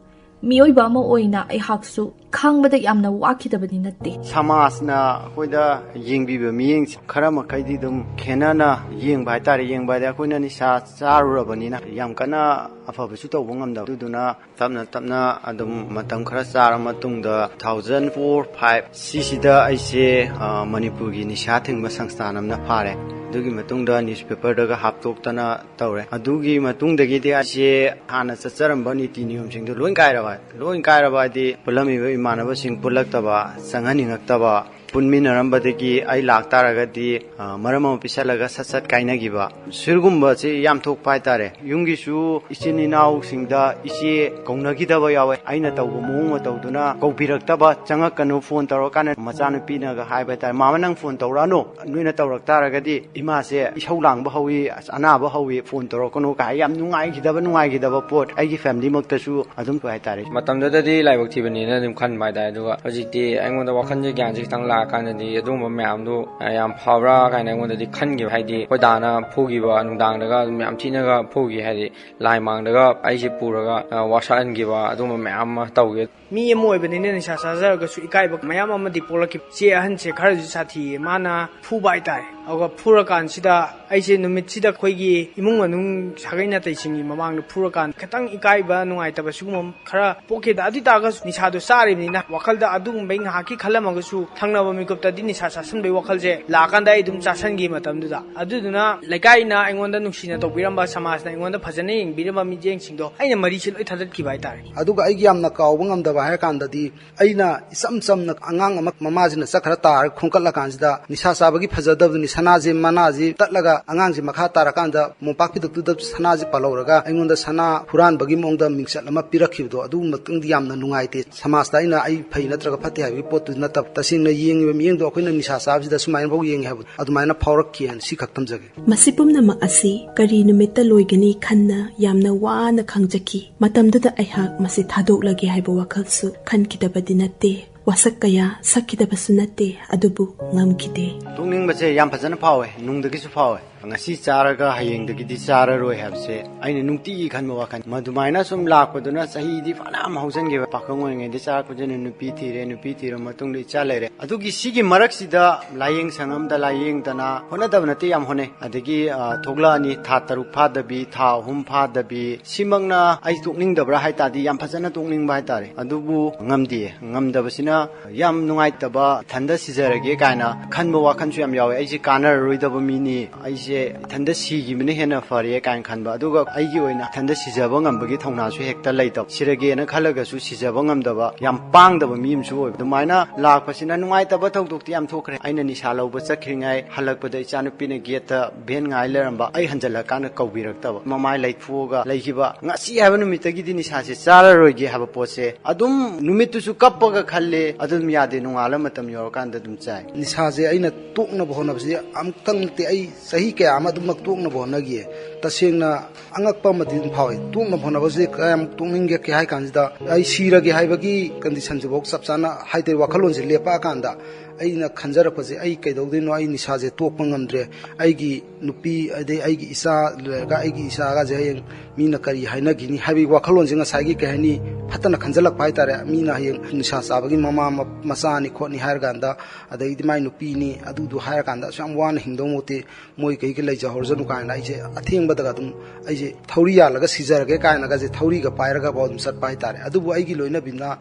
ꯃꯤꯑꯣꯏꯕ ꯑꯃ ꯑꯣꯏꯅ ꯑꯩꯍꯥꯛꯁꯨ ꯈꯥꯡꯕꯗ ꯌꯥꯝꯅ ꯋꯥꯈꯤꯗꯕꯗꯤ ꯅꯠꯇꯦ꯫ ꯁꯃꯥꯖꯅ ꯑꯩꯈꯣꯏꯗ ꯌꯦꯡꯕꯤꯕ ꯃꯤꯠꯌꯦꯡꯁꯦ ꯈꯔ ꯃꯈꯩꯗꯤ ꯑꯗꯨꯝ ꯈꯦꯠꯅꯅ ꯌꯦꯡꯕ ꯍꯥꯏꯇꯥꯔꯦ꯫ ꯌꯦꯡꯕ ꯍꯥꯏꯗꯤ ꯑꯩꯈꯣꯏꯅ ꯅꯤꯁꯥ ꯆꯥꯔꯨꯔꯕꯅꯤꯅ ꯌꯥꯝ ꯀꯟꯅ ꯑꯐꯕꯁꯨ ꯇꯧꯕ ꯉꯝꯗꯕ꯫ ꯑꯗꯨꯗꯨꯅ ꯇꯞꯅ ꯇꯞꯅ ꯑꯗꯨꯝ ꯃꯇꯝ ꯈꯔ ꯆꯥꯔ ꯃꯇꯨꯡꯗ, two thousand four five ꯁꯤꯁꯤꯗ ꯑꯩꯁꯦ, ꯑ, ꯃꯅꯤꯄꯨꯔꯒꯤ ꯅꯤꯁꯥ ꯊꯤꯡꯕ ꯁꯪꯁꯊꯥꯟ ꯑꯃꯅ ꯐꯥꯔꯦ꯫ ꯑꯗꯨꯒꯤ ꯃꯇꯨꯡꯗ newspaperꯗꯒ ꯍꯥꯞꯇꯣꯛꯇꯅ ꯇꯧꯔꯦ꯫ ꯑꯗꯨꯒꯤ ꯃꯇꯨꯡꯗꯒꯤꯗꯤ ꯑꯩꯁꯦ ꯍꯥꯟꯅ ꯆꯠꯆꯔꯝꯕ ꯅꯤꯇꯤ ꯅꯤꯌꯣꯝꯁꯤꯡꯗꯣ ꯂꯣꯏ ꯀꯥꯏꯔꯕ, ꯂꯣꯏ ꯀꯥꯏꯔꯕ ꯍꯥꯏꯗꯤ ꯄꯨꯜꯂꯝꯃꯤꯕ ꯏꯃꯥꯟꯅꯕꯁꯤꯡ ꯄꯨꯜꯂꯛꯇꯕ, ꯆꯪꯍꯟꯅꯤꯡꯉꯛꯇꯕ, ꯄꯨꯟꯃꯤꯟꯅꯔꯝꯕꯗꯒꯤ ꯑꯩ ꯂꯥꯛꯇꯥꯔꯒꯗꯤ, ꯑ, ꯃꯔꯝ ꯑꯃ ꯄꯤꯁꯜꯂꯒ ꯁꯠ ꯁꯠ ꯀꯥꯏꯅꯈꯤꯕ, ꯁꯤꯒꯨꯝꯕꯁꯤ ꯌꯥꯝ ꯊꯣꯛꯄ ꯍꯥꯏꯇꯥꯔꯦ꯫ ꯌꯨꯝꯒꯤꯁꯨ ꯏꯆꯤꯟ ꯏꯅꯥꯎꯁꯤꯡꯗ ꯏꯆꯦ ꯀꯧꯅꯈꯤꯗꯕ ꯌꯥꯎꯋꯦ꯫ ꯑꯩꯅ ꯇꯧꯕ ꯃꯑꯣꯡ ꯃꯇꯧꯗꯨꯅ ꯀꯧꯕꯤꯔꯛꯇꯕ, ꯆꯪꯉꯛꯀꯅꯨ, ꯐꯣꯟ ꯇꯧꯔꯀꯥꯟꯗ ꯃꯆꯥꯅꯨꯄꯤꯅꯒ ꯍꯥꯏꯕ ꯍꯥꯏꯇꯥꯔꯦ, "ꯃꯥꯃ, ꯅꯪ ꯐꯣꯟ ꯇꯧꯔꯛꯑꯅꯨ, ꯅꯣꯏꯅ ꯇꯧꯔꯛ ꯇꯥꯔꯒꯗꯤ ꯏꯃꯥꯁꯦ ꯏꯁꯧ ꯂꯥꯡꯕ ꯍꯧꯋꯤ, ꯑꯅꯥꯕ ꯍꯧꯋꯤ, ꯐꯣꯟ ꯇꯧꯔꯛꯀꯅꯨ" ꯀꯥꯏ ꯌꯥꯝ ꯅꯨꯡꯉꯥꯏꯈꯤꯗꯕ, ꯅꯨꯡꯉꯥꯏꯈꯤꯗꯕ ꯄꯣꯠ ꯑꯩꯒꯤ ꯐꯦꯃꯤꯂꯤꯃꯛꯇꯁꯨ ꯑꯗꯨꯝ ꯍꯥꯏꯇꯥꯔꯦ꯫ ꯃꯇꯝꯗꯨꯗꯗꯤ ꯂꯥꯏꯕꯛ ꯊꯤꯕꯅꯤꯅ ꯑꯗꯨꯝ ꯈꯟꯕ ꯍꯥꯏꯇꯥꯔꯦ꯫ ꯑꯗꯨꯒ ꯍꯧꯖꯤꯛꯇꯤ ꯑꯩꯉꯣꯟꯗ ꯋꯥꯈꯜꯁꯦ, ꯒ꯭ꯌꯥꯟꯁꯦ ꯈꯤꯇꯪ ꯂꯥꯛꯑꯀꯥꯟꯗꯗꯤ ꯑꯗꯨꯒꯨꯝꯕ ꯃꯌꯥꯝꯗꯣ, ꯑ, ꯌꯥꯝ ꯐꯕ꯭ꯔꯥ ꯀꯥꯏꯅ ꯑꯩꯉꯣꯟꯗꯗꯤ ꯈꯟꯈꯤꯕ꯫ ꯍꯥꯏꯗꯤ ꯑꯩꯈꯣꯏ ꯗꯥꯅ ꯐꯨꯈꯤꯕ, ꯅꯨꯡꯗꯥꯡꯗꯒ ꯑꯗꯨꯝ ꯌꯥꯝ ꯊꯤꯅꯒ ꯐꯨꯈꯤ꯫ ꯍꯥꯏꯗꯤ ꯂꯥꯏ ꯃꯥꯡꯗꯒ ꯑꯩꯁꯦ ꯄꯨꯔꯒ, ꯑ, ꯋꯥꯁꯛꯍꯟꯈꯤꯕ, ꯑꯗꯨꯒꯨꯝꯕ ꯃꯌꯥꯝ ꯑꯃ ꯇꯧꯈꯤ꯫ ꯃꯤ ꯑꯃ ꯑꯣꯏꯕꯅꯤꯅ ꯅꯤꯁꯥ ꯆꯥꯖꯔꯒꯁꯨ ꯏꯀꯥꯏꯕ ꯃꯌꯥꯝ ꯑꯃꯗꯤ ꯄꯣꯛꯂꯛꯈꯤ꯫ ꯏꯆꯦ ꯑꯍꯟꯁꯦ ꯈꯔꯁꯨ ꯁꯥꯊꯤꯌꯦ, ꯃꯥꯅ ꯐꯨꯕ ꯍꯥꯏꯇꯥꯔꯦ꯫ ꯑꯗꯨꯒ ꯐꯨꯔꯀꯥꯟꯁꯤꯗ ꯑꯩꯁꯦ ꯅꯨꯃꯤꯠꯁꯤꯗ ꯑꯩꯈꯣꯏꯒꯤ ꯏꯃꯨꯡ ꯃꯅꯨꯡ ꯁꯥꯒꯩ ꯅꯥꯇꯩꯁꯤꯡꯒꯤ ꯃꯃꯥꯡꯗ ꯐꯨꯔꯀꯥꯟ ꯈꯤꯇꯪ ꯏꯀꯥꯏꯕ ꯅꯨꯡꯉꯥꯏꯇꯕ ꯁꯤꯒꯨꯝꯕ ꯈꯔ ꯄꯣꯛꯈꯤꯗ꯫ ꯑꯗꯨ ꯑꯣꯏ ꯇꯥꯔꯒꯁꯨ ꯅꯤꯁꯥꯗꯣ ꯆꯥꯔꯤꯕꯅꯤꯅ ꯋꯥꯈꯜꯗ ꯑꯗꯨꯒꯨꯝꯕꯩ ꯉꯥꯏꯍꯥꯛꯀꯤ ꯈꯜꯂꯝꯃꯒꯁꯨ ꯊꯪꯅꯕ ꯃꯤꯀꯨꯞꯇꯗꯤ ꯅꯤꯁꯥ ꯆꯥꯁꯟꯕꯩ ꯋꯥꯈꯜꯁꯦ ꯂꯥꯛꯑꯀꯥꯟꯗ ꯑꯩ ꯑꯗꯨꯝ ꯆꯥꯁꯟꯈꯤ꯫ ꯃꯇꯝꯗꯨꯗ ꯑꯗꯨꯗꯨꯅ ꯂꯩꯀꯥꯏꯅ ꯑꯩꯉꯣꯟꯗ ꯅꯨꯡꯁꯤꯅ ꯇꯧꯕꯤꯔꯝꯕ, ꯁꯃꯥꯖꯅ ꯑꯩꯉꯣꯟꯗ ꯐꯖꯅ ꯌꯦꯡꯕꯤꯔꯝꯕ ꯃꯤꯠꯌꯦꯡꯁꯤꯡꯗꯣ ꯑꯩꯅ ꯃꯔꯤꯁꯦ ꯂꯣꯏ ꯊꯥꯗꯠꯈꯤꯕ ꯍꯥꯏꯇꯥꯔꯦ꯫ ꯑꯗꯨꯒ ꯑꯩꯒꯤ ꯌꯥꯝꯅ ꯀꯥꯎꯕ ꯉꯝꯗꯕ ꯍꯥꯏꯔ ꯀꯥꯟꯗꯗꯤ, ꯑꯩꯅ ꯏꯆꯝ ꯆꯝꯅ ꯑꯉꯥꯡ ꯑꯃ ꯃꯃꯥꯁꯤꯅ ꯆꯠꯈ꯭ꯔ ꯇꯥꯔꯒ ꯈꯣꯡꯀꯠꯂꯀꯥꯟꯁꯤꯗ ꯅꯤꯁꯥ ꯆꯥꯕꯒꯤ ꯐꯖꯗꯕꯗꯨꯅꯤ, ꯁꯅꯥꯁꯦ ꯃꯅꯥꯁꯤ ꯇꯠꯂꯒ ꯑꯉꯥꯡꯁꯤ ꯃꯈꯥ ꯇꯥꯔꯀꯥꯟꯗ ꯃꯣꯝꯄꯥꯛ ꯐꯤꯗꯛꯇꯨꯗ ꯁꯅꯥꯁꯤ ꯄꯥꯜꯍꯧꯔꯒ ꯑꯩꯉꯣꯟꯗ ꯁꯅꯥ ꯍꯨꯔꯥꯟꯕꯒꯤ ꯃꯑꯣꯡꯗ ꯃꯤꯡꯆꯠ ꯑꯃ ꯄꯤꯔꯛꯈꯤꯕꯗꯣ, ꯑꯗꯨꯒꯨꯝꯕꯗꯨꯗꯤ ꯌꯥꯝꯅ ꯅꯨꯡꯉꯥꯏꯇꯦ꯫ ꯁꯃꯥꯖꯇ ꯑꯩꯅ ꯑꯩ ꯐꯩ ꯅꯠꯇ꯭ꯔꯒ ꯐꯠꯇꯦ ꯍꯥꯏꯕꯒꯤ ꯄꯣꯠꯇꯨꯗꯤ ꯅꯠꯇꯕ, ꯇꯁꯦꯡꯅ ꯌꯦꯡꯉꯤꯕ ꯃꯤꯠꯌꯦꯡꯗꯣ ꯑꯩꯈꯣꯏꯅ ꯅꯤꯁꯥ ꯆꯥꯕꯁꯤꯗ ꯁꯨꯃꯥꯏꯅꯐꯥꯎ ꯌꯦꯡꯉꯦ ꯍꯥꯏꯕꯗꯣ ꯑꯗꯨꯃꯥꯏꯅ ꯐꯥꯎꯔꯛꯈꯤ ꯍꯥꯏꯅ ꯁꯤ ꯈꯛ ꯊꯝꯖꯒꯦ꯫ ꯃꯁꯤ ꯄꯨꯝꯅꯃꯛ ꯑꯁꯤ ꯀꯔꯤ ꯅꯨꯃꯤꯠꯇ ꯂꯣꯏꯒꯅꯤ ꯈꯟꯅ ꯌꯥꯝꯅ ꯋꯥꯅ ꯈꯪꯖꯈꯤ꯫ ꯃꯇꯝꯗꯨꯗ ꯑꯩꯍꯥꯛ ꯃꯁꯤ ꯊꯥꯗꯣꯛꯂꯒꯦ ꯍꯥꯏꯕ ꯋꯥꯈꯜꯁꯨ ꯈꯟꯈꯤꯗꯕꯗꯤ ꯅꯠꯇꯦ꯫ ꯋꯥꯁꯛ ꯀꯌꯥ ꯁꯛꯈꯤꯗꯕꯁꯨ ꯅꯠꯇꯦ, ꯑꯗꯨꯕꯨ ꯉꯝꯈꯤꯗꯦ꯫ ꯇꯣꯛꯅꯤꯡꯕꯁꯦ ꯌꯥꯝ ꯐꯖꯅ ꯐꯥꯎꯋꯦ, ꯅꯨꯡꯗꯒꯤꯁꯨ ꯐꯥꯎꯋꯦ꯫ ꯉꯁꯤ ꯆꯥꯔꯒ ꯍꯌꯦꯡꯗꯒꯤꯗꯤ ꯆꯥꯔꯔꯣꯏ ꯍꯥꯏꯕꯁꯦ ꯑꯩꯅ ꯅꯨꯡꯇꯤꯒꯤ ꯈꯟꯕ ꯋꯥꯈꯜ꯫ ꯃꯗꯨꯃꯥꯏꯅ ꯁꯨꯝ ꯂꯥꯛꯄꯗꯨꯅ ꯆꯍꯤꯗꯤ ꯐꯅꯌꯥꯝ ꯍꯧꯖꯤꯟꯈꯤꯕ꯫ ꯄꯥꯈꯪ ꯑꯣꯏꯔꯤꯉꯩꯗ ꯆꯥꯔꯛꯄꯗꯨꯅ ꯅꯨꯄꯤ ꯊꯤꯔꯦ, ꯅꯨꯄꯤ ꯊꯤꯔ ꯃꯇꯨꯡꯗ ꯏꯆꯥ ꯂꯩꯔꯦ꯫ ꯑꯗꯨꯒꯤ ꯁꯤꯒꯤ ꯃꯔꯛꯁꯤꯗ ꯂꯥꯏꯌꯦꯡ ꯁꯪ ꯑꯃꯗ ꯂꯥꯏꯌꯦꯡꯗꯅ ꯍꯣꯠꯅꯗꯕ ꯅꯠꯇꯦ, ꯌꯥꯝ ꯍꯣꯠꯅꯩ꯫ ꯑꯗꯒꯤ, ꯑ, ꯊꯣꯛꯂꯛꯑꯅꯤ, ꯊꯥ ꯇꯔꯨꯛ ꯐꯥꯗꯕꯤ, ꯊꯥ ꯑꯍꯨꯝ ꯐꯥꯗꯕꯤ, ꯁꯤꯃꯛꯅ ꯑꯩ ꯇꯣꯛꯅꯤꯡꯗꯕ꯭ꯔꯥ ꯍꯥꯏ ꯇꯥꯔꯗꯤ ꯌꯥꯝ ꯐꯖꯅ ꯇꯣꯛꯅꯤꯡꯕ ꯍꯥꯏ ꯇꯥꯔꯦ꯫ ꯑꯗꯨꯕꯨ ꯉꯝꯗꯦ꯫ ꯉꯝꯗꯕꯁꯤꯅ ꯌꯥꯝ ꯅꯨꯡꯉꯥꯏꯇꯕ, ꯏꯊꯟꯗ ꯁꯤꯖꯔꯒꯦ ꯀꯥꯏꯅ ꯈꯟꯕ ꯋꯥꯈꯜꯁꯨ ꯌꯥꯝ ꯌꯥꯎꯋꯦ꯫ ꯑꯩꯁꯦ ꯀꯥꯟꯅꯔꯔꯣꯏꯗꯕ ꯃꯤꯅꯤ, ꯑꯩꯁꯦ ꯏꯊꯟꯗ ꯁꯤꯈꯤꯕꯅ ꯍꯦꯟꯅ ꯐꯔꯦ ꯀꯥꯏꯅ ꯈꯟꯕ, ꯑꯗꯨꯒ ꯑꯩꯒꯤ ꯑꯣꯏꯅ ꯏꯊꯟꯗ ꯁꯤꯖꯕ ꯉꯝꯕꯒꯤ ꯊꯧꯅꯥꯁꯨ ꯍꯦꯛꯇ ꯂꯩꯇꯕ, ꯁꯤꯔꯒꯦꯅ ꯈꯜꯂꯒꯁꯨ ꯁꯤꯖꯕ ꯉꯝꯗꯕ, ꯌꯥꯝ ꯄꯥꯡꯗꯕ ꯃꯤ ꯑꯃꯁꯨ ꯑꯣꯏꯕ꯫ ꯑꯗꯨꯃꯥꯏꯅ ꯂꯥꯛꯄꯁꯤꯅ ꯅꯨꯡꯉꯥꯏꯇꯕ ꯊꯧꯗꯣꯛꯇꯤ ꯌꯥꯝ ꯊꯣꯛꯈ꯭ꯔꯦ꯫ ꯑꯩꯅ ꯅꯤꯁꯥ ꯂꯧꯕ ꯆꯠꯈ꯭ꯔꯤꯉꯩ ꯍꯜꯂꯛꯄꯗ ꯏꯆꯥꯅꯨꯄꯤꯅ ꯒꯦꯠꯇ ꯚꯦꯟ ꯉꯥꯏ ꯂꯩꯔꯝꯕ, ꯑꯩ ꯍꯟꯖꯜꯂꯀꯥꯟꯗ ꯀꯧꯕꯤꯔꯛꯇꯕ, ꯃꯃꯥꯏ ꯂꯩꯊꯣꯛꯑꯒ ꯂꯩꯈꯤꯕ꯫ ꯉꯁꯤ ꯍꯥꯏꯕ ꯅꯨꯃꯤꯠꯇꯒꯤꯗꯤ ꯅꯤꯁꯥꯁꯦ ꯆꯥꯔꯔꯣꯏꯒꯦ ꯍꯥꯏꯕ ꯄꯣꯠꯁꯦ ꯑꯗꯨꯝ ꯅꯨꯃꯤꯠꯇꯨꯁꯨ ꯀꯞꯄꯒ ꯈꯜꯂꯦ, ꯑꯗꯨꯝ ꯌꯥꯗꯦ, ꯅꯣꯡꯉꯥꯜꯂ ꯃꯇꯝ ꯌꯧꯔꯀꯥꯟꯗ ꯑꯗꯨꯝ ꯆꯥꯏ꯫ ꯅꯤꯁꯥꯁꯦ ꯑꯩꯅ ꯇꯣꯛꯅꯕ ꯍꯣꯠꯅꯕꯁꯦ ꯑꯃꯨꯛꯇꯪ ꯅꯠꯇꯦ, ꯑꯩ ꯆꯍꯤ ꯀꯌꯥ ꯑꯃ ꯑꯗꯨꯃꯛ ꯇꯣꯛꯅꯕ ꯍꯣꯠꯅꯈꯤꯌꯦ꯫ ꯇꯁꯦꯡꯅ ꯑꯉꯛꯄ ꯑꯃꯗꯤ ꯑꯗꯨꯝ ꯐꯥꯎꯏ꯫ ꯇꯣꯛꯅꯕ ꯍꯣꯠꯅꯕꯁꯦ ꯀꯌꯥꯝ ꯇꯣꯛꯅꯤꯡꯒꯦ ꯍꯥꯏ ꯀꯥꯟꯁꯤꯗ, ꯑꯩ ꯁꯤꯔꯒꯦ ꯍꯥꯏꯕꯒꯤ ꯀꯟꯗꯤꯁꯟꯁꯤꯐꯥꯎ ꯆꯞ ꯆꯥꯅ ꯍꯥꯏꯗꯤ ꯋꯥꯈꯜꯂꯣꯟꯁꯦ ꯂꯦꯞꯄꯛꯑꯀꯥꯟꯗ ꯑꯩꯅ ꯈꯟꯖꯔꯛꯄꯁꯦ, ꯑꯩ ꯀꯩꯗꯧꯗꯣꯏꯅꯣ, ꯑꯩ ꯅꯤꯁꯥꯁꯦ ꯇꯣꯛꯄ ꯉꯝꯗ꯭ꯔꯦ, ꯑꯩꯒꯤ ꯅꯨꯄꯤ ꯑꯗꯩ ꯑꯩꯒꯤ ꯏꯆꯥ ꯂꯩꯔꯒ ꯑꯩꯒꯤ ꯏꯆꯥꯒꯁꯦ ꯍꯌꯦꯡ ꯃꯤꯅ ꯀꯔꯤ ꯍꯥꯏꯅꯈꯤꯅꯤ ꯍꯥꯏꯕꯒꯤ ꯋꯥꯈꯜꯂꯣꯟꯁꯦ ꯉꯁꯥꯏꯒꯤ ꯀꯩ ꯍꯥꯏꯅꯤ, ꯐꯠꯇꯅ ꯈꯟꯖꯜꯂꯛꯄ ꯍꯥꯏꯇꯥꯔꯦ꯫ ꯃꯤꯅ ꯍꯌꯦꯡ ꯅꯤꯁꯥ ꯆꯥꯕꯒꯤ ꯃꯃꯥ ꯃ-, ꯃꯆꯥꯅꯤ ꯈꯣꯠꯅꯤ ꯍꯥꯏꯔꯀꯥꯟꯗ, ꯑꯗꯩꯗꯤ ꯃꯥꯏ ꯅꯨꯄꯤꯅꯤ ꯑꯗꯨꯗꯨ ꯍꯥꯏꯔꯀꯥꯟꯗ ꯑꯁꯨꯛ ꯌꯥꯝ ꯋꯥꯅ ꯍꯤꯡꯗꯧ ꯃꯍꯨꯠꯇꯤ ꯃꯣꯏ ꯀꯩꯒꯤ ꯂꯩꯖꯍꯧꯔꯖꯅꯨ ꯀꯥꯏꯅ ꯑꯩꯁꯦ ꯑꯊꯦꯡꯕꯗꯒ ꯑꯗꯨꯝ ꯑꯩꯁꯦ ꯊꯧꯔꯤ ꯌꯥꯜꯂꯒ ꯁꯤꯖꯔꯒꯦ ꯀꯥꯏꯅꯒꯁꯦ ꯊꯧꯔꯤꯒ ꯄꯥꯏꯔꯒꯐꯥꯎ ꯑꯗꯨꯝ ꯆꯠꯄ ꯍꯥꯏꯇꯥꯔꯦ꯫ ꯑꯗꯨꯕꯨ ꯑꯩꯒꯤ ꯂꯣꯏꯅꯕꯤꯅ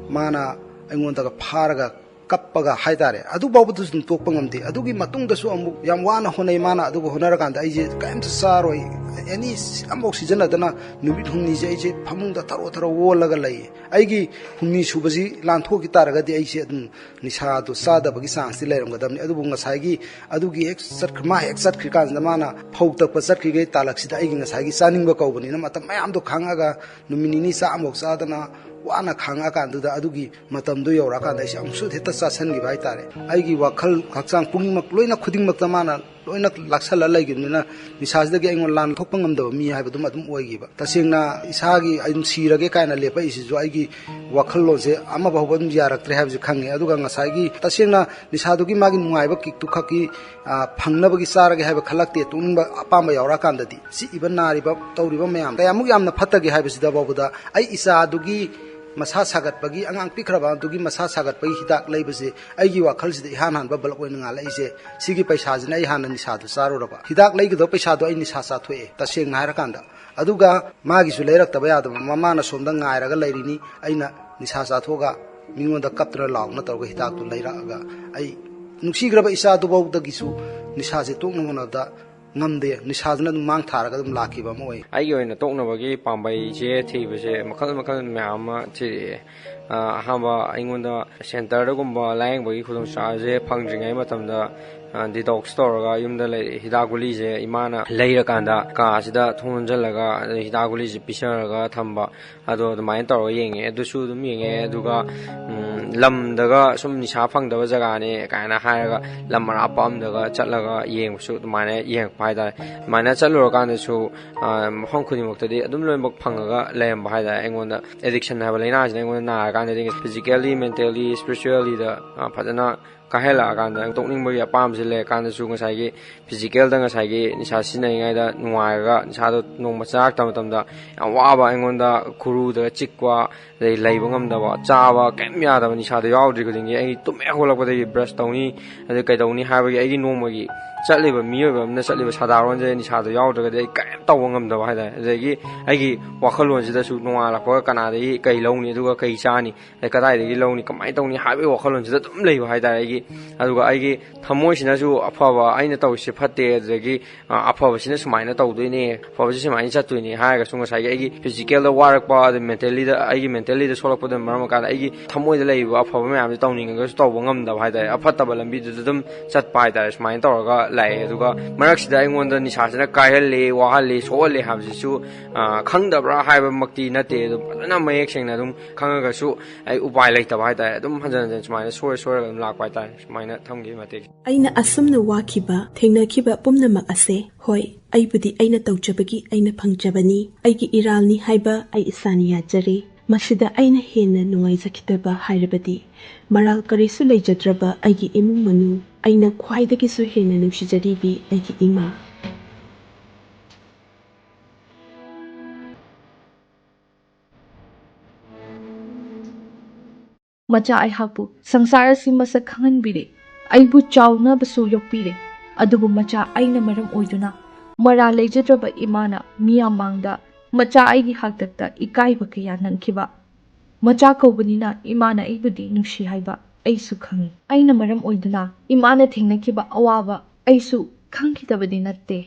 ꯃꯥꯅ ꯑꯩꯉꯣꯟꯗꯒ ꯐꯥꯔꯒ ꯀꯞꯄꯒ ꯍꯥꯏꯇꯥꯔꯦ, ꯑꯗꯨ ꯐꯥꯎꯕꯗꯁꯨ ꯑꯗꯨꯝ ꯇꯣꯛꯄ ꯉꯝꯗꯦ꯫ ꯑꯗꯨꯒꯤ ꯃꯇꯨꯡꯗꯁꯨ ꯑꯃꯨꯛ ꯌꯥꯝ ꯋꯥꯅ ꯍꯣꯠꯅꯩ ꯃꯥꯅ꯫ ꯑꯗꯨꯒ ꯍꯣꯠꯅꯔꯀꯥꯟꯗ ꯑꯩꯁꯦ ꯀꯔꯤꯝꯇ ꯆꯥꯔꯣꯏ, ꯑꯦꯅꯤ ꯑꯃꯐꯥꯎ ꯁꯤꯖꯤꯟꯅꯗꯅ ꯅꯨꯃꯤꯠ ꯍꯨꯝꯅꯤꯁꯦ ꯑꯩꯁꯦ ꯐꯃꯨꯡꯗ ꯊꯔꯣ ꯊꯔꯣ ꯑꯣꯜꯂꯒ ꯂꯩꯌꯦ꯫ ꯑꯩꯒꯤ ꯍꯨꯝꯅꯤ ꯁꯨꯕꯁꯤ ꯂꯥꯟꯊꯣꯛꯈꯤ ꯇꯥꯔꯒꯗꯤ ꯑꯩꯁꯦ ꯑꯗꯨꯝ ꯅꯤꯁꯥꯗꯨ ꯆꯥꯗꯕꯒꯤ ꯆꯥꯟꯁꯇꯤ ꯂꯩꯔꯝꯒꯗꯕꯅꯤ꯫ ꯑꯗꯨꯕꯨ ꯉꯁꯥꯏꯒꯤ ꯑꯗꯨꯒꯤ ꯍꯦꯛ ꯆꯠꯈ꯭ꯔ-, ꯃꯥ ꯍꯦꯛ ꯆꯠꯈ꯭ꯔꯤ ꯀꯥꯟꯁꯤꯗ ꯃꯥꯅ ꯐꯧ ꯇꯛꯄ ꯆꯠꯈ꯭ꯔꯤꯉꯩ ꯇꯥꯂꯛꯁꯤꯗ ꯑꯩꯒꯤ ꯉꯁꯥꯏꯒꯤ ꯆꯥꯅꯤꯡꯕ ꯀꯧꯕꯅꯤꯅ ꯃꯇꯝ ꯃꯌꯥꯝꯗꯣ ꯈꯥꯡꯉꯒ ꯅꯨꯃꯤꯠ ꯅꯤꯅꯤ ꯆꯥ ꯑꯃꯐꯥꯎ ꯆꯥꯗꯅ ꯋꯥꯅ ꯈꯥꯡꯉꯛꯑꯀꯥꯟꯗꯨꯗ ꯑꯗꯨꯒꯤ ꯃꯇꯝꯗꯣ ꯌꯧꯔꯛꯑꯀꯥꯟꯗ ꯑꯩꯁꯦ ꯑꯃꯨꯛꯁꯨ ꯍꯦꯛꯇ ꯆꯥꯁꯟꯈꯤꯕ ꯍꯥꯏꯇꯥꯔꯦ꯫ ꯑꯩꯒꯤ ꯋꯥꯈꯜ, ꯍꯛꯆꯥꯡ, ꯄꯨꯛꯅꯤꯡꯃꯛ ꯂꯣꯏꯅ, ꯈꯨꯗꯤꯡꯃꯛꯇ ꯃꯥꯅ ꯂꯣꯏꯅ ꯂꯥꯛꯁꯜꯂ ꯂꯩꯈꯤꯕꯅꯤꯅ ꯅꯤꯁꯥꯁꯤꯗꯒꯤ ꯑꯩꯉꯣꯟꯗ ꯂꯥꯟ ꯊꯣꯛꯄ ꯉꯝꯗꯕ ꯃꯤ ꯍꯥꯏꯕꯗꯨꯃ ꯑꯗꯨꯝ ꯑꯣꯏꯈꯤꯕ꯫ ꯇꯁꯦꯡꯅ ꯏꯁꯥꯒꯤ ꯑꯗꯨꯝ ꯁꯤꯔꯒꯦ ꯀꯥꯏꯅ ꯂꯦꯞꯄꯛꯏꯁꯤꯁꯨ ꯑꯩꯒꯤ ꯋꯥꯈꯜꯂꯣꯟꯁꯦ ꯑꯃ ꯐꯥꯎꯕ ꯑꯗꯨꯝ ꯌꯥꯔꯛꯇ꯭ꯔꯦ ꯍꯥꯏꯕꯁꯤ ꯈꯪꯉꯦ꯫ ꯑꯗꯨꯒ ꯉꯁꯥꯏꯒꯤ ꯇꯁꯦꯡꯅ ꯅꯤꯁꯥꯗꯨꯒꯤ ꯃꯥꯒꯤ ꯅꯨꯡꯉꯥꯏꯕ ꯀꯤꯛꯇꯨ ꯈꯛꯀꯤ, ꯑ, ꯐꯪꯅꯕꯒꯤ ꯆꯥꯔꯒꯦ ꯍꯥꯏꯕ ꯈꯜꯂꯛꯇꯦ꯫ ꯇꯣꯛꯅꯤꯡꯕ ꯑꯄꯥꯝꯕ ꯌꯥꯎꯔꯛꯑꯀꯥꯟꯗꯗꯤ ꯆꯤꯛꯏꯕ, ꯅꯥꯔꯤꯕ, ꯇꯧꯔꯤꯕ ꯃꯌꯥꯝ ꯀꯌꯥꯃꯨꯛ ꯌꯥꯝꯅ ꯐꯠꯇꯒꯦ ꯍꯥꯏꯕꯁꯤꯗ ꯐꯥꯎꯕꯗ ꯑꯩ ꯏꯆꯥꯗꯨꯒꯤ ꯃꯁꯥ ꯁꯥꯒꯠꯄꯒꯤ, ꯑꯉꯥꯡ ꯄꯤꯛꯈ꯭ꯔꯕ ꯑꯗꯨꯒꯤ ꯃꯁꯥ ꯁꯥꯒꯠꯄꯒꯤ ꯍꯤꯗꯥꯛ ꯂꯩꯕꯁꯦ ꯑꯩꯒꯤ ꯋꯥꯈꯜꯁꯤꯗ ꯏꯍꯥꯟ ꯍꯥꯟꯕ ꯕꯜꯕ ꯑꯣꯏꯅ ꯉꯥꯜꯂꯛꯏꯁꯦ꯫ ꯁꯤꯒꯤ ꯄꯩꯁꯥꯁꯤꯅ ꯑꯩ ꯍꯥꯟꯅ ꯅꯤꯁꯥꯗꯨ ꯆꯥꯔꯨꯔꯕ, ꯍꯤꯗꯥꯛ ꯂꯩꯒꯗꯕ ꯄꯩꯁꯥꯗꯣ ꯑꯩ ꯅꯤꯁꯥ ꯆꯥꯊꯣꯛꯑꯦ, ꯇꯁꯦꯡꯅ ꯍꯥꯏꯔꯀꯥꯟꯗ꯫ ꯑꯗꯨꯒ ꯃꯥꯒꯤꯁꯨ ꯂꯩꯔꯛꯇꯕ ꯌꯥꯗꯕ, ꯃꯃꯥꯅ ꯁꯣꯝꯗ ꯉꯥꯏꯔꯒ ꯂꯩꯔꯤꯅꯤ, ꯑꯩꯅ ꯅꯤꯁꯥ ꯆꯥꯊꯣꯛꯑꯒ ꯃꯤꯉꯣꯟꯗ ꯀꯞꯇꯅ ꯂꯥꯎꯗꯅ ꯇꯧꯔꯒ ꯍꯤꯗꯥꯛꯇꯨ ꯂꯩꯔꯛꯑꯒ ꯑꯩ ꯅꯨꯡꯁꯤꯈ꯭ꯔꯕ ꯏꯆꯥꯗꯨꯐꯥꯎꯗꯒꯤꯁꯨ ꯅꯤꯁꯥꯁꯦ ꯇꯣꯛꯅꯕ ꯍꯣꯠꯅꯕꯗ ꯉꯝꯗꯦ, ꯅꯤꯁꯥꯗꯨꯅ ꯑꯗꯨꯝ ꯃꯥꯡ ꯊꯥꯔꯒ ꯑꯗꯨꯝ ꯂꯥꯛꯈꯤꯕ ꯑꯃ ꯑꯣꯏ꯫ ꯑꯩꯒꯤ ꯑꯣꯏꯅ ꯇꯣꯛꯅꯕꯒꯤ ꯄꯥꯝꯕꯩꯁꯦ ꯊꯤꯕꯁꯦ ꯃꯈꯜ ꯃꯈꯜ ꯃꯌꯥꯝ ꯑꯃ ꯊꯤꯔꯛꯑꯦ꯫ ꯑ, ꯑꯍꯥꯟꯕ ꯑꯩꯉꯣꯟꯗ ꯁꯦꯟꯇꯔꯗꯒꯨꯝꯕ ꯂꯥꯌꯦꯡꯕꯒꯤ ꯈꯨꯗꯣꯡꯆꯥꯕꯁꯦ ꯐꯪꯗ꯭ꯔꯤꯉꯩ ꯃꯇꯝꯗ, ꯑ, detox ꯇꯧꯔꯒ ꯌꯨꯝꯗ ꯂꯩꯔꯛꯑꯦ꯫ ꯍꯤꯗꯥꯛ ꯒꯨꯂꯤꯁꯦ ꯏꯃꯥꯅ ꯂꯩꯔꯀꯥꯟꯗ ꯀꯥꯁꯤꯗ ꯊꯣꯡ ꯂꯣꯟꯁꯤꯜꯂꯒ ꯑꯗꯩ ꯍꯤꯗꯥꯛ ꯒꯨꯂꯤꯁꯦ ꯄꯤꯖꯔꯒ ꯊꯝꯕ꯫ ꯑꯗꯣ ꯑꯗꯨꯃꯥꯏꯅ ꯇꯧꯔꯒ ꯌꯦꯡꯉꯦ, ꯑꯗꯨꯁꯨ ꯑꯗꯨꯝ ꯌꯦꯡꯉꯦ꯫ ꯑꯗꯨꯒ, ꯎꯝ, ꯂꯝꯗꯒ ꯁꯨꯝ ꯅꯤꯁꯥ ꯐꯪꯗꯕ ꯖꯒꯥꯅꯦ ꯀꯥꯏꯅ ꯍꯥꯏꯔꯒ ꯂꯝ ꯑꯔꯥꯞꯄ ꯑꯝꯗꯒ ꯆꯠꯂꯒ ꯌꯦꯡꯕꯁꯨ ꯑꯗꯨꯃꯥꯏꯅ ꯌꯦꯡꯉꯛꯄ ꯍꯥꯏꯇꯥꯔꯦ꯫ ꯑꯗꯨꯃꯥꯏꯅ ꯆꯠꯂꯨꯔꯀꯥꯟꯗꯁꯨ, ꯑ, ꯃꯐꯝ ꯈꯨꯗꯤꯡꯃꯛꯇꯗꯤ ꯑꯗꯨꯝ ꯂꯣꯏꯅꯃꯛ ꯐꯪꯉꯒ ꯂꯩꯔꯝꯕ ꯍꯥꯏꯇꯥꯔꯦ꯫ ꯑꯩꯉꯣꯟꯗ addiction ꯍꯥꯏꯕ ꯂꯥꯏꯅꯥꯁꯤꯅ ꯑꯩꯉꯣꯟꯗ ꯅꯥꯔꯀꯥꯟꯗꯗꯤ physically, mentally, spirituallyꯗ, ꯑ, ꯐꯖꯅ ꯀꯥꯏꯍꯜꯂꯛꯑꯀꯥꯟꯗ ꯇꯣꯛꯅꯤꯡꯕꯒꯤ ꯑꯄꯥꯝꯕꯁꯤ ꯂꯩꯔꯀꯥꯟꯗꯁꯨ ꯉꯁꯥꯏꯒꯤ physicalꯗ ꯉꯁꯥꯏꯒꯤ ꯅꯤꯁꯥ ꯁꯤꯖꯤꯟꯅꯔꯤꯉꯩꯗ ꯅꯨꯡꯉꯥꯏꯔꯒ ꯅꯤꯁꯥꯗꯣ ꯅꯣꯡꯃ ꯆꯥꯔꯛꯇꯕ ꯃꯇꯝꯗ ꯌꯥꯝ ꯋꯥꯕ, ꯑꯩꯉꯣꯟꯗ ꯈꯨꯔꯨꯗꯒ ꯆꯤꯛꯄ, ꯑꯗꯩ ꯂꯩꯕ ꯉꯝꯗꯕ, ꯆꯥꯕ ꯀꯩꯝ ꯌꯥꯗꯕ, ꯅꯤꯁꯥꯗꯣ ꯌꯥꯎꯗ꯭ꯔꯤ ꯈꯨꯗꯤꯡꯒꯤ ꯑꯩ ꯇꯨꯝ ꯍꯦꯛ ꯍꯧꯒꯠꯂꯛꯄꯗꯒꯤ brush ꯇꯧꯅꯤ, ꯑꯗꯩ ꯀꯩꯗꯧꯅꯤ ꯍꯥꯏꯕꯒꯤ ꯑꯩꯒꯤ ꯅꯣꯡꯃꯒꯤ ꯆꯠꯂꯤꯕ ꯃꯤꯑꯣꯏꯕ ꯑꯃꯅ ꯆꯠꯂꯤꯕ ꯁꯥꯗꯥꯔꯣꯟꯁꯦ ꯅꯤꯁꯥꯗꯣ ꯌꯥꯎꯗ꯭ꯔꯒꯗꯤ ꯑꯩ ꯀꯔꯤꯝ ꯇꯧꯕ ꯉꯝꯗꯕ ꯍꯥꯏꯇꯥꯔꯦ꯫ ꯑꯗꯒꯤ ꯑꯩꯒꯤ ꯋꯥꯈꯜꯂꯣꯟꯁꯤꯗꯁꯨ ꯅꯣꯡꯉꯥꯜꯂꯛꯄꯒ ꯀꯅꯥꯗꯒꯤ ꯀꯩ ꯂꯧꯅꯤ, ꯑꯗꯨꯒ ꯀꯩ ꯆꯥꯅꯤ, ꯑꯗꯩ ꯀꯗꯥꯏꯗꯒꯤ ꯂꯧꯅꯤ, ꯀꯃꯥꯏꯅ ꯇꯧꯅꯤ ꯍꯥꯏꯕꯒꯤ ꯋꯥꯈꯜꯂꯣꯟꯁꯤꯗ ꯑꯗꯨꯝ ꯂꯩꯕ ꯍꯥꯏꯇꯥꯔꯦ꯫ ꯑꯩꯒꯤ, ꯑꯗꯨꯒ ꯑꯩꯒꯤ ꯊꯃꯣꯏꯁꯤꯅꯁꯨ ꯑꯐꯕ, ꯑꯩꯅ ꯇꯧꯔꯤꯁꯦ ꯐꯠꯇꯦ, ꯑꯗꯨꯗꯒꯤ, ꯑ, ꯑꯐꯕꯁꯤꯅ ꯁꯨꯃꯥꯏꯅ ꯇꯧꯗꯣꯏꯅꯦ, ꯑꯐꯕꯁꯤ ꯁꯨꯃꯥꯏꯅ ꯆꯠꯇꯣꯏꯅꯦ ꯍꯥꯏꯔꯒꯁꯨ ꯉꯁꯥꯏꯒꯤ ꯑꯩꯒꯤ physicalꯗ ꯋꯥꯔꯛꯄ, ꯑꯗꯩ mentallyꯗ, ꯑꯩꯒꯤ mentallyꯗ ꯁꯣꯛꯂꯛꯄꯗꯨꯅ ꯃꯔꯝ ꯑꯣꯏꯔꯀꯥꯟꯗ ꯑꯩꯒꯤ ꯊꯃꯣꯏꯗ ꯂꯩꯔꯤꯕ ꯑꯐꯕ ꯃꯌꯥꯝꯁꯦ ꯇꯧꯅꯤꯡꯉꯒꯁꯨ ꯇꯧꯕ ꯉꯝꯗꯕ ꯍꯥꯏꯇꯥꯔꯦ꯫ ꯑꯐꯠꯇꯕ ꯂꯝꯕꯤꯗꯨꯗ ꯑꯗꯨꯝ ꯆꯠꯄ ꯍꯥꯏꯇꯥꯔꯦ꯫ ꯁꯨꯃꯥꯏꯅ ꯇꯧꯔꯒ ꯂꯥꯛꯑꯦ꯫ ꯑꯗꯨꯒ ꯃꯔꯛꯁꯤꯗ ꯑꯩꯉꯣꯟꯗ ꯅꯤꯁꯥꯁꯤꯅ ꯀꯥꯏꯍꯜꯂꯦ, ꯋꯥꯍꯜꯂꯦ, ꯁꯣꯛꯍꯜꯂꯦ ꯍꯥꯏꯕꯁꯤꯁꯨ, ꯑ, ꯈꯪꯗꯕ꯭ꯔꯥ ꯍꯥꯏꯕꯃꯛꯇꯤ ꯅꯠꯇꯦ꯫ ꯑꯗꯨꯝ ꯐꯖꯅ ꯃꯌꯦꯛ ꯁꯦꯡꯅ ꯑꯗꯨꯝ ꯈꯪꯉꯒꯁꯨ ꯑꯩ ꯎꯄꯥꯏ ꯂꯩꯇꯕ ꯍꯥꯏꯇꯥꯔꯦ꯫ ꯑꯗꯨꯝ ꯍꯟꯖꯟ ꯍꯟꯖꯟ ꯁꯨꯃꯥꯏꯅ ꯁꯣꯏꯔ ꯁꯣꯏꯔꯒ ꯑꯗꯨꯝ ꯂꯥꯛꯄ ꯍꯥꯏꯇꯥꯔꯦ꯫ ꯁꯨꯃꯥꯏꯅ ꯊꯝꯒꯦ ꯃꯇꯦꯛꯁꯦ꯫ ꯑꯩꯅ ꯑꯁꯨꯝꯅ ꯋꯥꯈꯤꯕ, ꯊꯦꯡꯅꯈꯤꯕ ꯄꯨꯝꯅꯃꯛ ꯑꯁꯦ, ꯍꯣꯏ, ꯑꯩꯕꯨꯗꯤ ꯑꯩꯅ ꯇꯧꯖꯕꯒꯤ ꯑꯩꯅ ꯐꯪꯖꯕꯅꯤ꯫ ꯑꯩꯒꯤ ꯏꯔꯥꯜꯅꯤ ꯍꯥꯏꯕ ꯑꯩ ꯏꯁꯥꯅ ꯌꯥꯖꯔꯦ꯫ ꯃꯁꯤꯗ ꯑꯩꯅ ꯍꯦꯟꯅ ꯅꯨꯡꯉꯥꯏꯖꯈꯤꯗꯕ ꯍꯥꯏꯔꯕꯗꯤ, ꯃꯔꯥꯜ ꯀꯔꯤꯁꯨ ꯂꯩꯖꯗ꯭ꯔꯕ ꯑꯩꯒꯤ ꯏꯃꯨꯡ ꯃꯅꯨꯡ, ꯑꯩꯅ ꯈ꯭ꯋꯥꯏꯗꯒꯤꯁꯨ ꯍꯦꯟꯅ ꯅꯨꯡꯁꯤꯖꯔꯤꯕꯤ ꯑꯩꯒꯤ ꯏꯃꯥ꯫ ꯃꯆꯥ ꯑꯩꯍꯥꯛꯄꯨ ꯁꯪꯁꯥꯔ ꯑꯁꯤ ꯃꯁꯛ ꯈꯪꯍꯟꯕꯤꯔꯦ꯫ ꯑꯩꯕꯨ ꯆꯥꯎꯅꯕꯁꯨ ꯌꯣꯛꯄꯤꯔꯦ꯫ ꯑꯗꯨꯕꯨ ꯃꯆꯥ ꯑꯩꯅ ꯃꯔꯝ ꯑꯣꯏꯗꯨꯅ ꯃꯔꯥꯜ ꯂꯩꯖꯗ꯭ꯔꯕ ꯏꯃꯥꯅ ꯃꯤꯌꯥꯝ ꯃꯥꯡꯗ ꯃꯆꯥ ꯑꯩꯒꯤ ꯍꯥꯛꯇꯛꯇ ꯏꯀꯥꯏꯕ ꯀꯌꯥ ꯅꯪꯈꯤꯕ꯫ ꯃꯆꯥ ꯀꯧꯕꯅꯤꯅ ꯏꯃꯥꯅ ꯑꯩꯕꯨꯗꯤ ꯅꯨꯡꯁꯤ ꯍꯥꯏꯕ ꯑꯩꯁꯨ ꯈꯪꯏ꯫ ꯑꯩꯅ ꯃꯔꯝ ꯑꯣꯏꯗꯨꯅ ꯏꯃꯥꯅ ꯊꯦꯡꯅꯈꯤꯕ ꯑꯋꯥꯕ ꯑꯩꯁꯨ ꯈꯪꯈꯤꯗꯕꯗꯤ ꯅꯠꯇꯦ꯫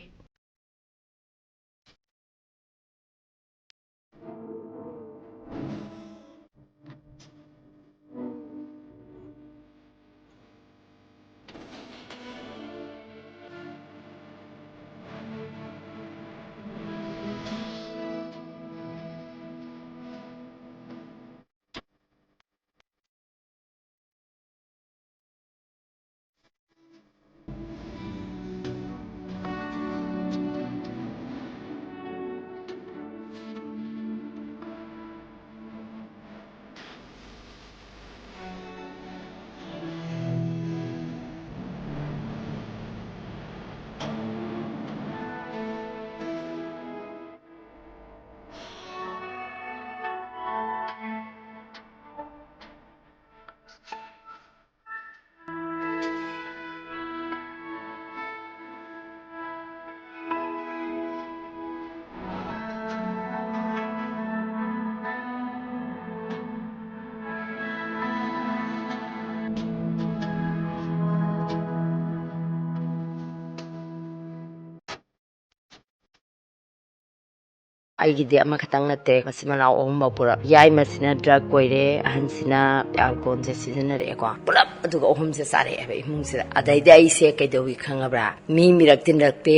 ꯑꯩꯒꯤꯗꯤ ꯑꯃꯈꯛꯇꯪ ꯅꯠꯇꯦ, ꯃꯆꯤꯟ ꯃꯅꯥꯎ ꯑꯍꯨꯝꯃꯛ ꯄꯨꯔꯛ꯫ ꯌꯥꯏꯃꯁꯤꯅ ꯗ꯭ꯔꯒ ꯀꯣꯏꯔꯦ, ꯑꯍꯟꯁꯤꯅ ꯑꯦꯜꯀꯣꯍꯣꯜꯁꯦ ꯁꯤꯖꯤꯟꯅꯔꯛꯑꯦꯀꯣ꯫ ꯄꯨꯂꯞ ꯑꯗꯨꯒ ꯑꯍꯨꯝꯁꯦ ꯆꯥꯔꯛꯑꯦꯕ ꯏꯃꯨꯡꯁꯤꯗ꯫ ꯑꯗꯩꯗꯤ ꯑꯩꯁꯦ ꯀꯩꯗꯧꯏ ꯈꯪꯉꯕ꯭ꯔꯥ? ꯃꯤ ꯃꯤꯔꯛ ꯇꯤꯟꯔꯛꯇꯦ,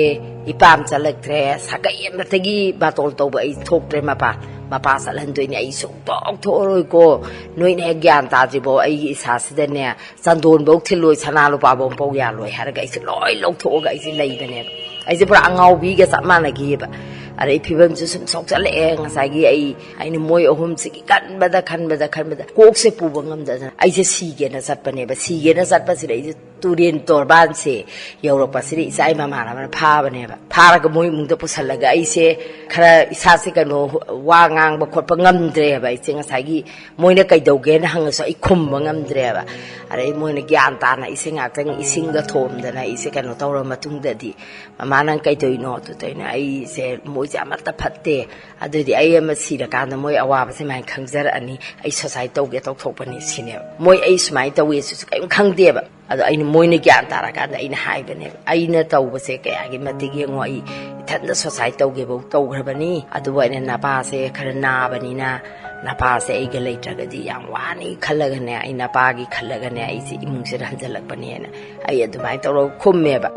ꯏꯄꯥꯝ ꯆꯠꯂꯛꯇ꯭ꯔꯦ, ꯁꯥꯒꯩ ꯑꯃꯠꯇꯒꯤ ꯕꯥꯇꯣꯜ ꯇꯧꯕ ꯑꯩ ꯊꯣꯛꯇ꯭ꯔꯦ ꯃꯄꯥ꯫ ꯃꯄꯥ ꯆꯠꯍꯟꯗꯣꯏꯅꯦ, ꯑꯩ ꯁꯨꯡꯊꯣꯛ ꯊꯣꯛꯑꯔꯣꯏꯀꯣ꯫ ꯅꯣꯏꯅ ꯍꯦꯛ ꯒ꯭ꯌꯥꯟ ꯇꯥꯗ꯭ꯔꯤꯕꯣ ꯑꯩꯒꯤ ꯏꯁꯥꯁꯤꯗꯅꯦ, ꯆꯟꯗꯣꯟꯐꯧ ꯊꯤꯜꯂꯣꯏ, ꯁꯅꯥ ꯂꯨꯄꯥꯐꯧ ꯌꯥꯜꯂꯣꯏ ꯍꯥꯏꯔꯒ ꯑꯩꯁꯦ ꯂꯣꯏ ꯂꯧꯊꯣꯛꯑꯒ ꯑꯩꯁꯦ ꯂꯩꯕꯅꯦꯕ꯫ ꯑꯩꯁꯦ ꯄꯨꯔꯥ ꯑꯉꯥꯎꯕꯤꯒ ꯆꯞ ꯃꯥꯟꯅꯈꯤꯑꯕ꯫ ꯑꯗꯩ ꯐꯤꯕꯝꯁꯨ ꯁꯨꯝ ꯁꯣꯛꯆꯜꯂꯛꯑꯦ꯫ ꯉꯁꯥꯏꯒꯤ ꯑꯩ, ꯑꯩꯅ ꯃꯣꯏ ꯑꯍꯨꯝꯁꯤꯒꯤ ꯈꯟꯕꯗ, ꯈꯟꯕꯗ, ꯈꯟꯕꯗ ꯀꯣꯛꯁꯦ ꯄꯨꯕ ꯉꯝꯗꯗꯅ ꯑꯩꯁꯦ ꯁꯤꯒꯦꯅ ꯆꯠꯄꯅꯦꯕ꯫ ꯁꯤꯒꯦꯅ ꯆꯠꯄꯁꯤꯗ ꯑꯩꯁꯦ ꯇꯨꯔꯦꯟ ꯇꯣꯔꯕꯥꯟꯁꯦ ꯌꯧꯔꯛꯄꯁꯤꯗ ꯏꯆꯥ ꯏꯃꯥꯟꯅꯕꯅ ꯐꯥꯕꯅꯦꯕ꯫ ꯐꯥꯔꯒ ꯃꯣꯏ ꯏꯃꯨꯡꯗ ꯄꯨꯁꯜꯂꯒ ꯑꯩꯁꯦ ꯈꯔ ꯏꯁꯥꯁꯦ ꯀꯩꯅꯣ, ꯋꯥ ꯉꯥꯡꯕ ꯈꯣꯠꯄ ꯉꯝꯗ꯭ꯔꯦꯕ꯫ ꯑꯩꯁꯦ ꯉꯁꯥꯏꯒꯤ ꯃꯣꯏꯅ ꯀꯩꯗꯧꯒꯦꯅ ꯍꯪꯉꯁꯨ ꯑꯩ ꯈꯨꯝꯕ ꯉꯝꯗ꯭ꯔꯦꯕ꯫ ꯑꯗꯩ ꯃꯣꯏꯅ ꯒ꯭ꯌꯥꯟ ꯇꯥꯅ ꯑꯩꯁꯦ ꯉꯥꯛꯇꯪ ꯏꯁꯤꯡꯒ ꯊꯣꯝꯗꯅ ꯑꯩꯁꯦ ꯀꯩꯅꯣ ꯇꯧꯔ ꯃꯇꯨꯡꯗꯗꯤ, "ꯃꯃꯥ, ꯅꯪ ꯀꯩꯗꯧꯔꯤꯅꯣ?" ꯑꯗꯨꯗ ꯑꯩꯅ, "ꯑꯩꯁꯦ ꯃꯣꯏꯁꯦ ꯑꯃꯠꯇ ꯐꯠꯇꯦ, ꯑꯗꯨꯗꯤ ꯑꯩ ꯑꯃ ꯁꯤꯔꯀꯥꯟꯗ ꯃꯣꯏ ꯑꯋꯥꯕꯁꯦ ꯃꯥꯏꯅ ꯈꯪꯖꯔꯛꯑꯅꯤ, ꯑꯩ ꯁꯨꯁꯥꯏꯠ ꯇꯧꯒꯦ ꯇꯧꯊꯣꯛꯄꯅꯤ" ꯁꯤꯅꯦꯕ꯫ ꯃꯣꯏ ꯑꯩ ꯁꯨꯃꯥꯏꯅ ꯇꯧꯋꯦ ꯁꯤꯁꯨ ꯀꯔꯤꯝ ꯈꯪꯗꯦꯕ꯫ ꯑꯗꯣ ꯑꯩꯅ, ꯃꯣꯏꯅ ꯒ꯭ꯌꯥꯟ ꯇꯥꯔꯀꯥꯟꯗ ꯑꯩꯅ ꯍꯥꯏꯕꯅꯦꯕ, "ꯑꯩꯅ ꯇꯧꯕꯁꯦ ꯀꯌꯥꯒꯤ ꯃꯇꯤꯛ ꯌꯦꯡꯉꯣ, ꯑꯩ ꯏꯊꯟꯗ suicide ꯇꯧꯒꯦꯐꯧ ꯇꯧꯈ꯭ꯔꯕꯅꯤ, ꯑꯗꯨꯕꯨ ꯑꯩꯅ ꯅꯄꯥꯁꯦ ꯈꯔ ꯅꯥꯕꯅꯤꯅ ꯅꯄꯥꯁꯦ ꯑꯩꯒ ꯂꯩꯇ꯭ꯔꯒꯗꯤ ꯌꯥꯝ ꯋꯥꯅꯤ ꯈꯜꯂꯒꯅꯦ, ꯑꯩ ꯅꯄꯥꯒꯤ ꯈꯜꯂꯒꯅꯦ ꯑꯩꯁꯦ ꯏꯃꯨꯡꯁꯤꯗ ꯍꯟꯖꯜꯂꯛꯄꯅꯦꯅ" ꯑꯩ ꯑꯗꯨꯃꯥꯏꯅ ꯇꯧꯔꯒ ꯈꯨꯝꯃꯦꯕ꯫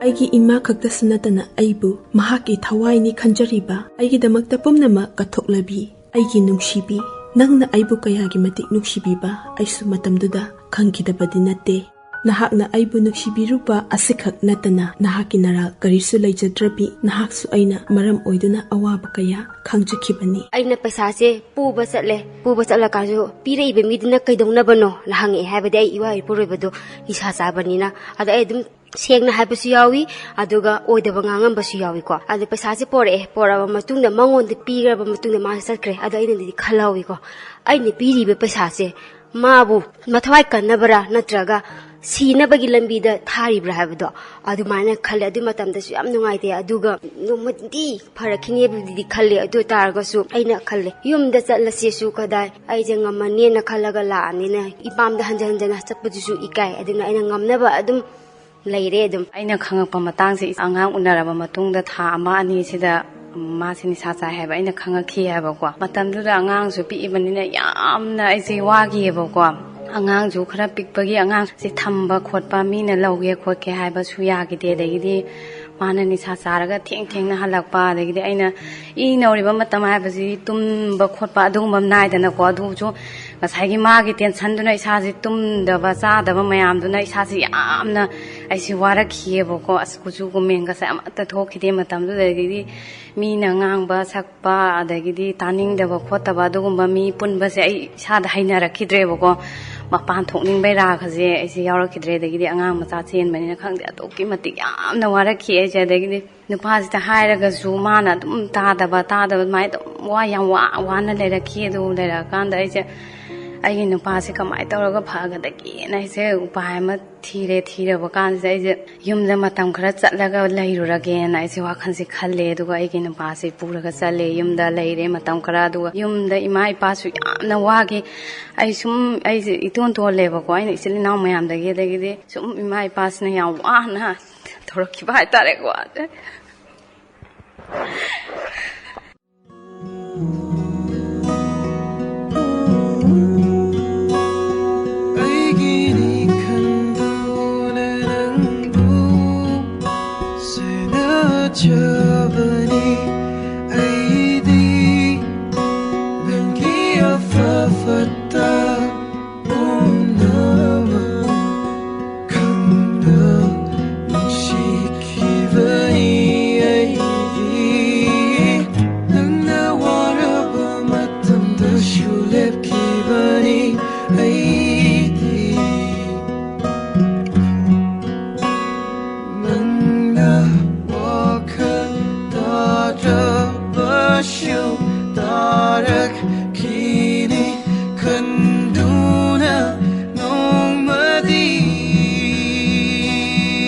ꯑꯩꯒꯤ ꯏꯃꯥ ꯈꯛꯇꯁꯨ ꯅꯠꯇꯅ ꯑꯩꯕꯨ ꯃꯍꯥꯛꯀꯤ ꯊꯋꯥꯏꯅꯤ ꯈꯟꯖꯔꯤꯕ, ꯑꯩꯒꯤꯗꯃꯛꯇ ꯄꯨꯝꯅꯃꯛ ꯀꯠꯊꯣꯛꯂꯕꯤ ꯑꯩꯒꯤ ꯅꯨꯡꯁꯤꯕꯤ, ꯅꯪꯅ ꯑꯩꯕꯨ ꯀꯌꯥꯒꯤ ꯃꯇꯤꯛ ꯅꯨꯡꯁꯤꯕꯤꯕ ꯑꯩꯁꯨ ꯃꯇꯝꯗꯨꯗ ꯈꯪꯈꯤꯗꯕꯗꯤ ꯅꯠꯇꯦ꯫ ꯅꯍꯥꯛꯅ ꯑꯩꯕꯨ ꯅꯨꯡꯁꯤꯕꯤꯔꯨꯕ ꯑꯁꯤꯈꯛ ꯅꯠꯇꯅ ꯅꯍꯥꯛꯀꯤ ꯅꯔꯥꯜ ꯀꯔꯤꯁꯨ ꯂꯩꯖꯗ꯭ꯔꯕꯤ, ꯅꯍꯥꯛꯁꯨ ꯑꯩꯅ ꯃꯔꯝ ꯑꯣꯏꯗꯨꯅ ꯑꯋꯥꯕ ꯀꯌꯥ ꯈꯪꯖꯈꯤꯕꯅꯤ꯫ ꯑꯩꯅ ꯄꯩꯁꯥꯁꯦ ꯄꯨꯕ ꯆꯠꯂꯦ꯫ ꯄꯨꯕ ꯆꯠꯂꯀꯥꯟꯁꯨ ꯄꯤꯔꯛꯏꯕ ꯃꯤꯗꯨꯅ ꯀꯩꯗꯧꯅꯕꯅꯣ ꯍꯪꯉꯛꯑꯦ, ꯍꯥꯏꯕꯗꯤ ꯑꯩ ꯏꯋꯥ ꯏꯄꯨꯔꯣꯏꯕꯗꯣ ꯅꯤꯁꯥ ꯆꯥꯕꯅꯤꯅ꯫ ꯑꯗ ꯑꯩ ꯑꯗꯨꯝ ꯁꯦꯡꯅ ꯍꯥꯏꯕꯁꯨ ꯌꯥꯎꯏ, ꯑꯗꯨꯒ ꯑꯣꯏꯗꯕ ꯉꯥꯡꯉꯝꯕꯁꯨ ꯌꯥꯎꯏꯀꯣ꯫ ꯑꯗ ꯄꯩꯁꯥꯁꯦ ꯄꯣꯔꯛꯑꯦ, ꯄꯣꯔꯛꯑꯕ ꯃꯇꯨꯡꯗ ꯃꯉꯣꯟꯗ ꯄꯤꯈ꯭ꯔꯕ ꯃꯇꯨꯡꯗ ꯃꯥꯁꯦ ꯆꯠꯈ꯭ꯔꯦ꯫ ꯑꯗꯣ ꯑꯩꯅꯗꯤ ꯈꯜꯍꯧꯋꯤꯀꯣ, ꯑꯩꯅ ꯄꯤꯔꯤꯕ ꯄꯩꯁꯥꯁꯦ ꯃꯥꯕꯨ ꯃꯊꯋꯥꯏ ꯀꯟꯅꯕ꯭ꯔꯥ ꯅꯠꯇ꯭ꯔꯒ ꯁꯤꯅꯕꯒꯤ ꯂꯝꯕꯤꯗ ꯊꯥꯔꯤꯕ꯭ꯔꯥ ꯍꯥꯏꯕꯗꯣ ꯑꯗꯨꯃꯥꯏꯅ ꯈꯜꯂꯦ꯫ ꯑꯗꯨ ꯃꯇꯝꯗꯁꯨ ꯌꯥꯝ ꯅꯨꯡꯉꯥꯏꯇꯦ, ꯑꯗꯨꯒ ꯅꯣꯡꯃꯗꯤ ꯐꯔꯛꯈꯤꯅꯦꯕꯨꯗꯤ ꯈꯜꯂꯦ꯫ ꯑꯗꯨ ꯑꯣꯏ ꯇꯥꯔꯒꯁꯨ ꯑꯩꯅ ꯈꯜꯂꯦ, ꯌꯨꯝꯗ ꯆꯠꯂꯁꯤꯁꯨ ꯀꯗꯥꯏ, ꯑꯩꯁꯦ ꯉꯝꯃꯅꯦꯅ ꯈꯜꯂꯒ ꯂꯥꯛꯑꯅꯤꯅ ꯏꯄꯥꯝꯗ ꯍꯟꯖꯟ ꯍꯟꯖꯟꯅ ꯆꯠꯄꯗꯨꯁꯨ ꯏꯀꯥꯏ꯫ ꯑꯗꯨꯅ ꯑꯩꯅ ꯉꯝꯅꯕ ꯑꯗꯨꯝ ꯂꯩꯔꯦ꯫ ꯑꯗꯨꯝ ꯑꯩꯅ ꯈꯪꯉꯛꯄ ꯃꯇꯥꯡꯁꯦ, ꯑꯉꯥꯡ ꯎꯅꯔꯕ ꯃꯇꯨꯡꯗ ꯊꯥ ꯑꯃ ꯑꯅꯤꯁꯤꯗ ꯃꯥꯁꯦ ꯅꯤꯁꯥ ꯆꯥꯏ ꯍꯥꯏꯕ ꯑꯩꯅ ꯈꯪꯉꯛꯈꯤ ꯍꯥꯏꯕꯀꯣ꯫ ꯃꯇꯝꯗꯨꯗ ꯑꯉꯥꯡꯁꯨ ꯄꯤꯛꯏꯕꯅꯤꯅ ꯌꯥꯝꯅ ꯑꯩꯁꯦ ꯋꯥꯈꯤꯑꯕꯀꯣ꯫ ꯑꯉꯥꯡꯁꯨ ꯈꯔ ꯄꯤꯛꯄꯒꯤ ꯑꯉꯥꯡꯁꯦ ꯊꯝꯕ ꯈꯣꯠꯄ, ꯃꯤꯅ ꯂꯧꯒꯦ ꯈꯣꯠꯀꯦ ꯍꯥꯏꯕꯁꯨ ꯌꯥꯈꯤꯗꯦ꯫ ꯑꯗꯒꯤꯗꯤ ꯃꯥꯅ ꯅꯤꯁꯥ ꯆꯥꯔꯒ ꯊꯦꯡ ꯊꯦꯡꯅ ꯍꯜꯂꯛꯄ, ꯑꯗꯒꯤꯗꯤ ꯑꯩꯅ ꯏ ꯅꯧꯔꯤꯕ ꯃꯇꯝ ꯍꯥꯏꯕꯁꯤꯗꯤ ꯇꯨꯝꯕ ꯈꯣꯠꯄ ꯑꯗꯨꯒꯨꯝꯕ ꯅꯥꯏꯗꯅꯀꯣ꯫ ꯑꯗꯨꯁꯨ ꯉꯁꯥꯏꯒꯤ ꯃꯥꯒꯤ ꯇꯦꯟꯁꯟꯗꯨꯅ ꯏꯁꯥꯁꯦ ꯇꯨꯝꯗꯕ ꯆꯥꯗꯕ ꯃꯌꯥꯝꯗꯨꯅ ꯏꯁꯥꯁꯦ ꯌꯥꯝꯅ ꯑꯩꯁꯦ ꯋꯥꯔꯛꯈꯤꯑꯕꯀꯣ꯫ ꯑꯁ, ꯀꯨꯆꯨ ꯀꯨꯃꯦꯟꯒꯁꯦ ꯑꯃꯠꯇ ꯊꯣꯛꯈꯤꯗꯦ ꯃꯇꯝꯗꯨꯗꯒꯤꯗꯤ꯫ ꯃꯤꯅ ꯉꯥꯡꯕ ꯁꯛꯄ, ꯑꯗꯒꯤꯗꯤ ꯇꯥꯅꯤꯡꯗꯕ ꯈꯣꯠꯇꯕ ꯑꯗꯨꯒꯨꯝꯕ ꯃꯤ ꯄꯨꯟꯕꯁꯦ ꯑꯩ ꯏꯁꯥꯗ ꯍꯩꯅꯔꯛꯈꯤꯗ꯭ꯔꯦꯕꯀꯣ꯫ ꯃꯄꯥꯟ ꯊꯣꯛꯅꯤꯡꯕꯩ ꯔꯥꯒꯁꯦ ꯑꯩꯁꯦ ꯌꯥꯎꯔꯛꯈꯤꯗ꯭ꯔꯦ꯫ ꯑꯗꯒꯤꯗꯤ ꯑꯉꯥꯡ ꯃꯆꯥ ꯆꯦꯟꯕꯅꯤꯅ ꯈꯪꯗꯦ, ꯑꯗꯨꯛꯀꯤ ꯃꯇꯤꯛ ꯌꯥꯝꯅ ꯋꯥꯔꯛꯈꯤ ꯑꯩꯁꯦ꯫ ꯑꯗꯒꯤꯗꯤ ꯅꯨꯄꯥꯁꯤꯗ ꯍꯥꯏꯔꯒꯁꯨ ꯃꯥꯅ ꯑꯗꯨꯝ ꯇꯥꯗꯕ, ꯇꯥꯗꯕ, ꯑꯗꯨꯃꯥꯏꯅ ꯑꯗꯨꯝ ꯋꯥ ꯌꯥꯝ ꯋꯥ-, ꯋꯥꯅ ꯂꯩꯔꯛꯈꯤ꯫ ꯑꯗꯨ ꯂꯩꯔꯛꯑꯀꯥꯟꯗ ꯑꯩꯁꯦ ꯑꯩꯒꯤ ꯅꯨꯄꯥꯁꯦ ꯀꯃꯥꯏꯅ ꯇꯧꯔꯒ ꯐꯒꯗꯒꯦꯅ ꯑꯩꯁꯦ ꯎꯄꯥꯏ ꯑꯃ ꯊꯤꯔꯦ꯫ ꯊꯤꯔꯕ ꯀꯥꯟꯁꯤꯗ ꯑꯩꯁꯦ ꯌꯨꯝꯗ ꯃꯇꯝ ꯈꯔ ꯆꯠꯂꯒ ꯂꯩꯔꯨꯔꯒꯦꯅ ꯑꯩꯁꯦ ꯋꯥꯈꯜꯁꯦ ꯈꯜꯂꯦ꯫ ꯑꯗꯨꯒ ꯑꯩꯒꯤ ꯅꯨꯄꯥꯁꯦ ꯄꯨꯔꯒ ꯆꯠꯂꯦ꯫ ꯌꯨꯝꯗ ꯂꯩꯔꯦ ꯃꯇꯝ ꯈꯔ꯫ ꯑꯗꯨꯒ ꯌꯨꯝꯗ ꯏꯃꯥ ꯏꯄꯥꯁꯨ ꯌꯥꯝꯅ ꯋꯥꯈꯤ꯫ ꯑꯩ ꯁꯨꯝ, ꯑꯩꯁꯦ ꯏꯇꯣꯟ ꯇꯣꯜꯂꯦꯕꯀꯣ, ꯑꯩꯅ ꯏꯆꯤꯜ ꯏꯅꯥꯎ ꯃꯌꯥꯝꯗꯒꯤ꯫ ꯑꯗꯒꯤꯗꯤ ꯁꯨꯝ ꯏꯃꯥ ꯏꯄꯥꯁꯤꯅ ꯌꯥꯝ ꯋꯥꯅ ꯇꯧꯔꯛꯈꯤꯕ ꯍꯥꯏꯇꯥꯔꯦꯀꯣ꯫ ꯑꯩꯒꯤꯅꯤ ꯈꯟꯗꯨꯅ ꯅꯪꯕꯨ ꯁꯦꯟꯅꯖꯕꯅꯤ꯫ ꯑꯩꯗꯤ ꯅꯪꯒꯤ ꯑꯐ ꯐꯠꯇ ꯄꯨꯝꯅꯃꯛ ꯈꯪꯅ ꯅꯨꯡꯁꯤꯈꯤꯕꯅꯤ꯫ ꯑꯩꯗꯤ ꯅꯪꯅ ꯋꯥꯔꯕ ꯃꯇꯝꯗꯁꯨ ꯂꯦꯞꯈꯤꯕꯅꯤ꯫ ꯑꯩꯗꯤ ꯅꯪꯅ ꯋꯥꯈꯜ ꯇꯥꯗ꯭ꯔꯕꯁꯨ ꯇꯥꯔꯛꯈꯤꯅꯤ ꯈꯟꯗꯨꯅ ꯅꯣꯡꯃꯗꯤ,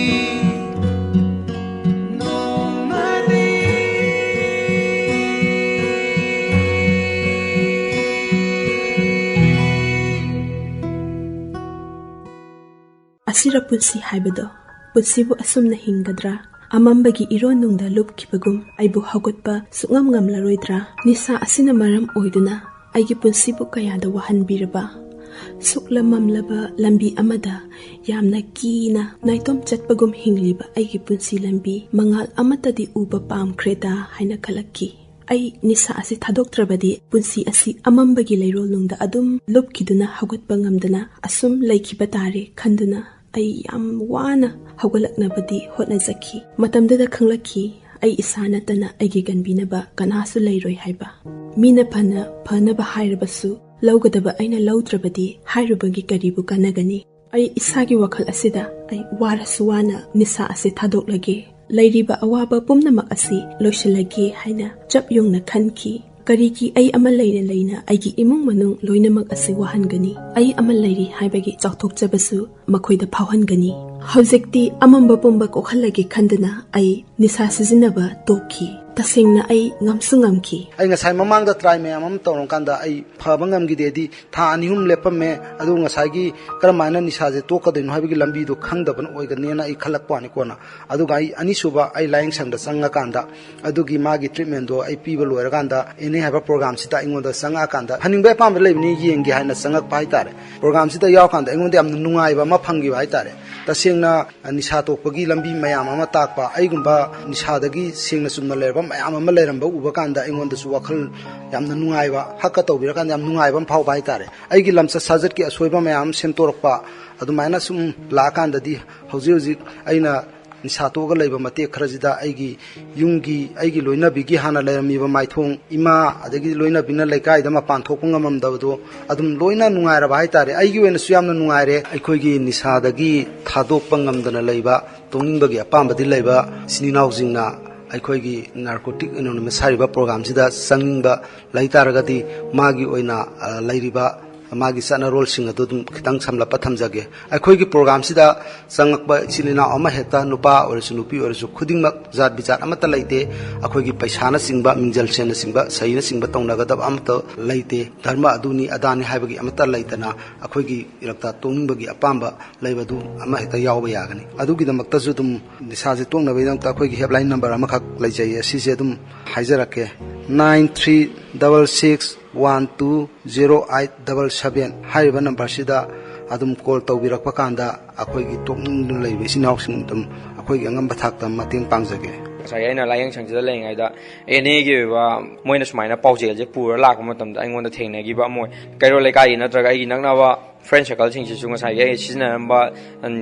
ꯅꯣꯡꯃꯗꯤ꯫ ꯑꯁꯤꯔ ꯄꯨꯟꯁꯤ ꯍꯥꯏꯕꯗꯣ? ꯄꯨꯟꯁꯤꯕꯨ ꯑꯁꯨꯝꯅ ꯍꯤꯡꯒꯗ꯭ꯔꯥ? ꯑꯃꯝꯕꯒꯤ ꯏꯔꯣꯟꯅꯨꯡꯗ ꯂꯨꯞꯈꯤꯕꯒꯨꯝ ꯑꯩꯕꯨ ꯍꯧꯒꯠꯄ ꯁꯨꯛꯉꯝ ꯉꯝꯂꯔꯣꯏꯗ꯭ꯔꯥ? ꯅꯤꯁꯥ ꯑꯁꯤꯅ ꯃꯔꯝ ꯑꯣꯏꯗꯨꯅ ꯑꯩꯒꯤ ꯄꯨꯟꯁꯤꯕꯨ ꯀꯌꯥꯗ ꯋꯥꯍꯟꯕꯤꯔꯕ? ꯁꯨꯛꯂꯝ ꯃꯝꯂꯕ ꯂꯝꯕꯤ ꯑꯃꯗ ꯌꯥꯝꯅ ꯀꯤꯅ ꯅꯥꯏꯇꯣꯝ ꯆꯠꯄꯒꯨꯝ ꯍꯤꯡꯂꯤꯕ ꯑꯩꯒꯤ ꯄꯨꯟꯁꯤ ꯂꯝꯕꯤ ꯃꯉꯥꯜ ꯑꯃꯠꯇꯗꯤ ꯎꯕ ꯄꯥꯝꯈ꯭ꯔꯦꯗ ꯍꯥꯏꯅ ꯈꯜꯂꯛꯈꯤ꯫ ꯑꯩ ꯅꯤꯁꯥ ꯑꯁꯤ ꯊꯥꯗꯣꯛꯇ꯭ꯔꯕꯗꯤ ꯄꯨꯟꯁꯤ ꯑꯁꯤ ꯑꯃꯝꯕꯒꯤ ꯂꯩꯔꯣꯜꯅꯨꯡꯗ ꯑꯗꯨꯝ ꯂꯨꯞꯈꯤꯗꯨꯅ ꯍꯧꯒꯠꯄ ꯉꯝꯗꯅ ꯑꯁꯨꯝ ꯂꯩꯈꯤꯕ ꯇꯥꯔꯦ ꯈꯟꯗꯨꯅ ꯑꯩ ꯌꯥꯝ ꯋꯥꯅ ꯍꯧꯒꯠꯂꯛꯅꯕꯗꯤ ꯍꯣꯠꯅꯖꯈꯤ꯫ ꯃꯇꯝꯗꯨꯗ ꯈꯪꯂꯛꯈꯤ, ꯑꯩ ꯏꯁꯥ ꯅꯠꯇꯅ ꯑꯩꯒꯤ ꯀꯟꯕꯤꯅꯕ ꯀꯅꯥꯁꯨ ꯂꯩꯔꯣꯏ ꯍꯥꯏꯕ꯫ ꯃꯤꯅ ꯐꯅ ꯐꯅꯕ ꯍꯥꯏꯔꯕꯁꯨ ꯂꯧꯒꯗꯕ ꯑꯩꯅ ꯂꯧꯗ꯭ꯔꯕꯗꯤ ꯍꯥꯏꯔꯨꯕꯒꯤ ꯀꯔꯤꯕꯨ ꯀꯥꯟꯅꯒꯅꯤ? ꯑꯩ ꯏꯁꯥꯒꯤ ꯋꯥꯈꯜ ꯑꯁꯤꯗ ꯑꯩ ꯋꯥꯔꯁꯨ ꯋꯥꯅ ꯅꯤꯁꯥ ꯑꯁꯤ ꯊꯥꯗꯣꯛꯂꯒꯦ, ꯂꯩꯔꯤꯕ ꯑꯋꯥꯕ ꯄꯨꯝꯅꯃꯛ ꯑꯁꯤ ꯂꯣꯏꯁꯤꯜꯂꯒꯦ ꯍꯥꯏꯅ ꯆꯞ ꯌꯨꯡꯅ ꯈꯟꯈꯤ꯫ ꯀꯔꯤꯒꯤ ꯑꯩ ꯑꯃ ꯂꯩꯅ ꯂꯩꯅ ꯑꯩꯒꯤ ꯏꯃꯨꯡ ꯃꯅꯨꯡ ꯂꯣꯏꯅꯃꯛ ꯑꯁꯤ ꯋꯥꯍꯟꯒꯅꯤ? ꯑꯩ ꯑꯃ ꯂꯩꯔꯤ ꯍꯥꯏꯕꯒꯤ ꯆꯥꯎꯊꯣꯛꯆꯕꯁꯨ ꯃꯈꯣꯏꯗ ꯐꯥꯎꯍꯟꯒꯅꯤ꯫ ꯍꯧꯖꯤꯛꯇꯤ ꯑꯃꯝꯕ ꯄꯨꯝꯕ ꯀꯣꯛꯍꯜꯂꯒꯦ ꯈꯟꯗꯅ ꯑꯩ ꯅꯤꯁꯥ ꯁꯤꯖꯤꯟꯅꯕ ꯇꯣꯛꯈꯤ꯫ ꯇꯁꯦꯡꯅ ꯑꯩ ꯉꯝꯁꯨ ꯉꯝꯈꯤ꯫ ꯑꯩ ꯉꯁꯥꯏ ꯃꯃꯥꯡꯗ try ꯃꯌꯥꯝ ꯑꯃ ꯇꯧꯔꯀꯥꯟꯗ ꯑꯩ ꯐꯕ ꯉꯝꯈꯤꯗꯦꯗꯤ, ꯊꯥ ꯑꯅꯤ ꯑꯍꯨꯝ ꯂꯦꯞꯄꯝꯃꯦ꯫ ꯑꯗꯨ ꯉꯁꯥꯏꯒꯤ ꯀꯔꯝꯍꯥꯏꯅ ꯅꯤꯁꯥꯁꯦ ꯇꯣꯛꯀꯗꯣꯏꯅꯣ ꯍꯥꯏꯕꯒꯤ ꯂꯝꯕꯤꯗꯣ ꯈꯪꯗꯕꯅ ꯑꯣꯏꯒꯅꯦꯅ ꯑꯩ ꯈꯜꯂꯛꯄ ꯋꯥꯅꯤ ꯀꯣꯟꯅ꯫ ꯑꯗꯨꯒ ꯑꯩ ꯑꯅꯤꯁꯨꯕ ꯑꯩ ꯂꯥꯌꯦꯡꯁꯪꯗ ꯆꯪꯉꯀꯥꯟꯗ, ꯑꯗꯨꯒꯤ ꯃꯥꯒꯤ treatmentꯗꯣ ꯑꯩ ꯄꯤꯕ ꯂꯣꯏꯔꯀꯥꯟꯗ, ꯑꯦꯟ ꯑꯦ ꯍꯥꯏꯕ programꯁꯤꯗ ꯑꯩꯉꯣꯟꯗ ꯆꯪꯉꯛꯑꯀꯥꯟꯗ, ꯐꯅꯤꯡꯕꯒꯤ ꯑꯄꯥꯝꯕ ꯂꯩꯕꯅꯤ, ꯌꯦꯡꯒꯦ ꯍꯥꯏꯅ ꯆꯪꯉꯛꯄ ꯍꯥꯏꯇꯥꯔꯦ꯫ Programꯁꯤꯗ ꯌꯥꯎꯔꯀꯥꯟꯗ ꯑꯩꯉꯣꯟꯗ ꯌꯥꯝꯅ ꯅꯨꯡꯉꯥꯏꯕ ꯑꯃ ꯐꯪꯈꯤꯕ ꯍꯥꯏꯇꯥꯔꯦ꯫ ꯇꯁꯦꯡꯅ ꯅꯤꯁꯥ ꯇꯣꯛꯄꯒꯤ ꯂꯝꯕꯤ ꯃꯌꯥꯝ ꯑꯃ ꯇꯥꯛꯄ, ꯑꯩꯒꯨꯝꯕ ꯅꯤꯁꯥꯗꯒꯤ ꯁꯦꯡꯅ ꯆꯨꯝꯅ ꯂꯩꯔꯕ ꯃꯌꯥꯝ ꯑꯃ ꯂꯩꯔꯝꯕ ꯎꯕ ꯀꯥꯟꯗ ꯑꯩꯉꯣꯟꯗꯁꯨ ꯋꯥꯈꯜ ꯌꯥꯝꯅ ꯅꯨꯡꯉꯥꯏꯕ, ꯍꯛꯀ ꯇꯧꯕꯤꯔꯀꯥꯟꯗ ꯌꯥꯝ ꯅꯨꯡꯉꯥꯏꯕ ꯑꯃ ꯐꯥꯎꯕ ꯍꯥꯏꯇꯥꯔꯦ꯫ ꯑꯩꯒꯤ ꯂꯝꯆꯠ ꯁꯥꯖꯠꯀꯤ ꯑꯁꯣꯏꯕ ꯃꯌꯥꯝ ꯑꯃ ꯁꯦꯝꯗꯣꯔꯛꯄ, ꯑꯗꯨꯃꯥꯏꯅ ꯁꯨꯝ ꯂꯥꯛꯑꯀꯥꯟꯗꯗꯤ ꯍꯧꯖꯤꯛ ꯍꯧꯖꯤꯛ ꯑꯩꯅ ꯅꯤꯁꯥ ꯇꯣꯛꯑꯒ ꯂꯩꯕ ꯃꯇꯦꯛ ꯈꯔꯁꯤꯗ ꯑꯩꯒꯤ ꯌꯨꯝꯒꯤ, ꯑꯩꯒꯤ ꯂꯣꯏꯅꯕꯤꯒꯤ ꯍꯥꯟꯅ ꯂꯩꯔꯝꯃꯤꯕ ꯃꯥꯏꯊꯣꯡ, ꯏꯃꯥ, ꯑꯗꯒꯤ ꯂꯣꯏꯅꯕꯤꯅ ꯂꯩꯀꯥꯏꯗ ꯃꯄꯥꯟ ꯊꯣꯛꯄ ꯉꯝꯃꯝꯗꯕꯗꯣ ꯑꯗꯨꯝ ꯂꯣꯏꯅ ꯅꯨꯡꯉꯥꯏꯔꯕ ꯍꯥꯏꯇꯥꯔꯦ꯫ ꯑꯩꯒꯤ ꯑꯣꯏꯅꯁꯨ ꯌꯥꯝꯅ ꯅꯨꯡꯉꯥꯏꯔꯦ꯫ ꯑꯩꯈꯣꯏꯒꯤ ꯅꯤꯁꯥꯗꯒꯤ ꯊꯥꯗꯣꯛꯄ ꯉꯝꯗꯅ ꯂꯩꯕ, ꯇꯣꯛꯅꯤꯡꯕꯒꯤ ꯑꯄꯥꯝꯕꯗꯤ ꯂꯩꯕ ꯏꯆꯤꯟ ꯏꯅꯥꯎꯁꯤꯡꯅ ꯑꯩꯈꯣꯏꯒꯤ Narcotic Anonymous ꯍꯥꯏꯔꯤꯕ programꯁꯤꯗ ꯆꯪꯅꯤꯡꯕ ꯂꯩ ꯇꯥꯔꯒꯗꯤ, ꯃꯥꯒꯤ ꯑꯣꯏꯅ, ꯑ, ꯂꯩꯔꯤꯕ ꯃꯥꯒꯤ ꯆꯠꯅꯔꯣꯜꯁꯤꯡ ꯑꯗꯨ ꯑꯗꯨꯝ ꯈꯤꯇꯪ ꯁꯝꯂꯞꯄ ꯊꯝꯖꯒꯦ꯫ ꯑꯩꯈꯣꯏꯒꯤ programꯁꯤꯗ ꯆꯪꯂꯛꯄ ꯏꯆꯤꯜ ꯏꯅꯥꯎ ꯑꯃ ꯍꯦꯛꯇ, ꯅꯨꯄꯥ ꯑꯣꯏꯔꯁꯨ ꯅꯨꯄꯤ ꯑꯣꯏꯔꯁꯨ, ꯈꯨꯗꯤꯡꯃꯛ ꯖꯥꯠ ꯕꯤꯖꯥꯠ ꯑꯃꯠꯇ ꯂꯩꯇꯦ꯫ ꯑꯩꯈꯣꯏꯒꯤ ꯄꯩꯁꯥꯅꯆꯤꯡꯕ, ꯃꯤꯡꯖꯜ ꯁꯦꯜꯅꯆꯤꯡꯕ, ꯁꯍꯤꯅꯆꯤꯡꯕ ꯇꯧꯅꯒꯗꯕ ꯑꯃꯠꯇ ꯂꯩꯇꯦ꯫ ꯙꯔꯃ ꯑꯗꯨꯅꯤ ꯑꯗꯥꯅꯤ ꯍꯥꯏꯕꯒꯤ ꯑꯃꯠꯇ ꯂꯩꯇꯅ, ꯑꯩꯈꯣꯏꯒꯤ ꯏꯔꯛꯇ ꯇꯣꯛꯅꯤꯡꯕꯒꯤ ꯑꯄꯥꯝꯕ ꯂꯩꯕꯗꯨ ꯑꯃ ꯍꯦꯛꯇ ꯌꯥꯎꯕ ꯌꯥꯒꯅꯤ꯫ ꯑꯗꯨꯒꯤꯗꯃꯛꯇꯁꯨ ꯑꯗꯨꯝ ꯅꯤꯁꯥꯁꯦ ꯇꯣꯛꯅꯕꯒꯤꯗꯃꯛꯇ ꯑꯩꯈꯣꯏꯒꯤ helpline number ꯑꯃꯈꯛ ꯂꯩꯖꯩꯌꯦ, ꯁꯤꯁꯦ ꯑꯗꯨꯝ ꯍꯥꯏꯖꯔꯛꯀꯦ: nine three double six one two zero eight double seven꯫ ꯍꯥꯏꯔꯤꯕ numberꯁꯤꯗ ꯑꯗꯨꯝ call ꯇꯧꯕꯤꯔꯛꯄ ꯀꯥꯟꯗ ꯑꯩꯈꯣꯏꯒꯤ ꯇꯣꯛꯅꯤꯡꯗꯨꯅ ꯂꯩꯕ ꯏꯆꯤꯟ ꯏꯅꯥꯎꯁꯤꯡ ꯑꯗꯨꯝ ꯑꯩꯈꯣꯏꯒꯤ ꯑꯉꯝꯕ ꯊꯥꯛꯇ ꯃꯇꯦꯡ ꯄꯥꯡꯖꯒꯦ꯫ ꯉꯁꯥꯏꯒꯤ ꯑꯩꯅ ꯂꯥꯌꯦꯡꯁꯪꯁꯤꯗ ꯂꯩꯔꯤꯉꯩꯗ ꯑꯦꯟ ꯑꯦꯒꯤ ꯑꯣꯏꯕ ꯃꯣꯏꯅ ꯁꯨꯃꯥꯏꯅ ꯄꯥꯎꯖꯦꯜꯁꯦ ꯄꯨꯔ ꯂꯥꯛꯄ ꯃꯇꯝꯗ ꯑꯩꯉꯣꯟꯗ ꯊꯦꯡꯅꯈꯤꯕ ꯑꯃ ꯑꯣꯏ꯫ ꯀꯩꯔꯣꯜ ꯂꯩꯀꯥꯏꯒꯤ ꯅꯠꯇ꯭ꯔꯒ ꯑꯩꯒꯤ ꯅꯛꯅꯕ ꯐ꯭ꯔꯦꯟ ꯁꯔꯀꯜꯁꯤꯡꯁꯤꯁꯨ ꯉꯁꯥꯏꯒꯤ ꯑꯩ ꯁꯤꯖꯤꯟꯅꯔꯝꯕ,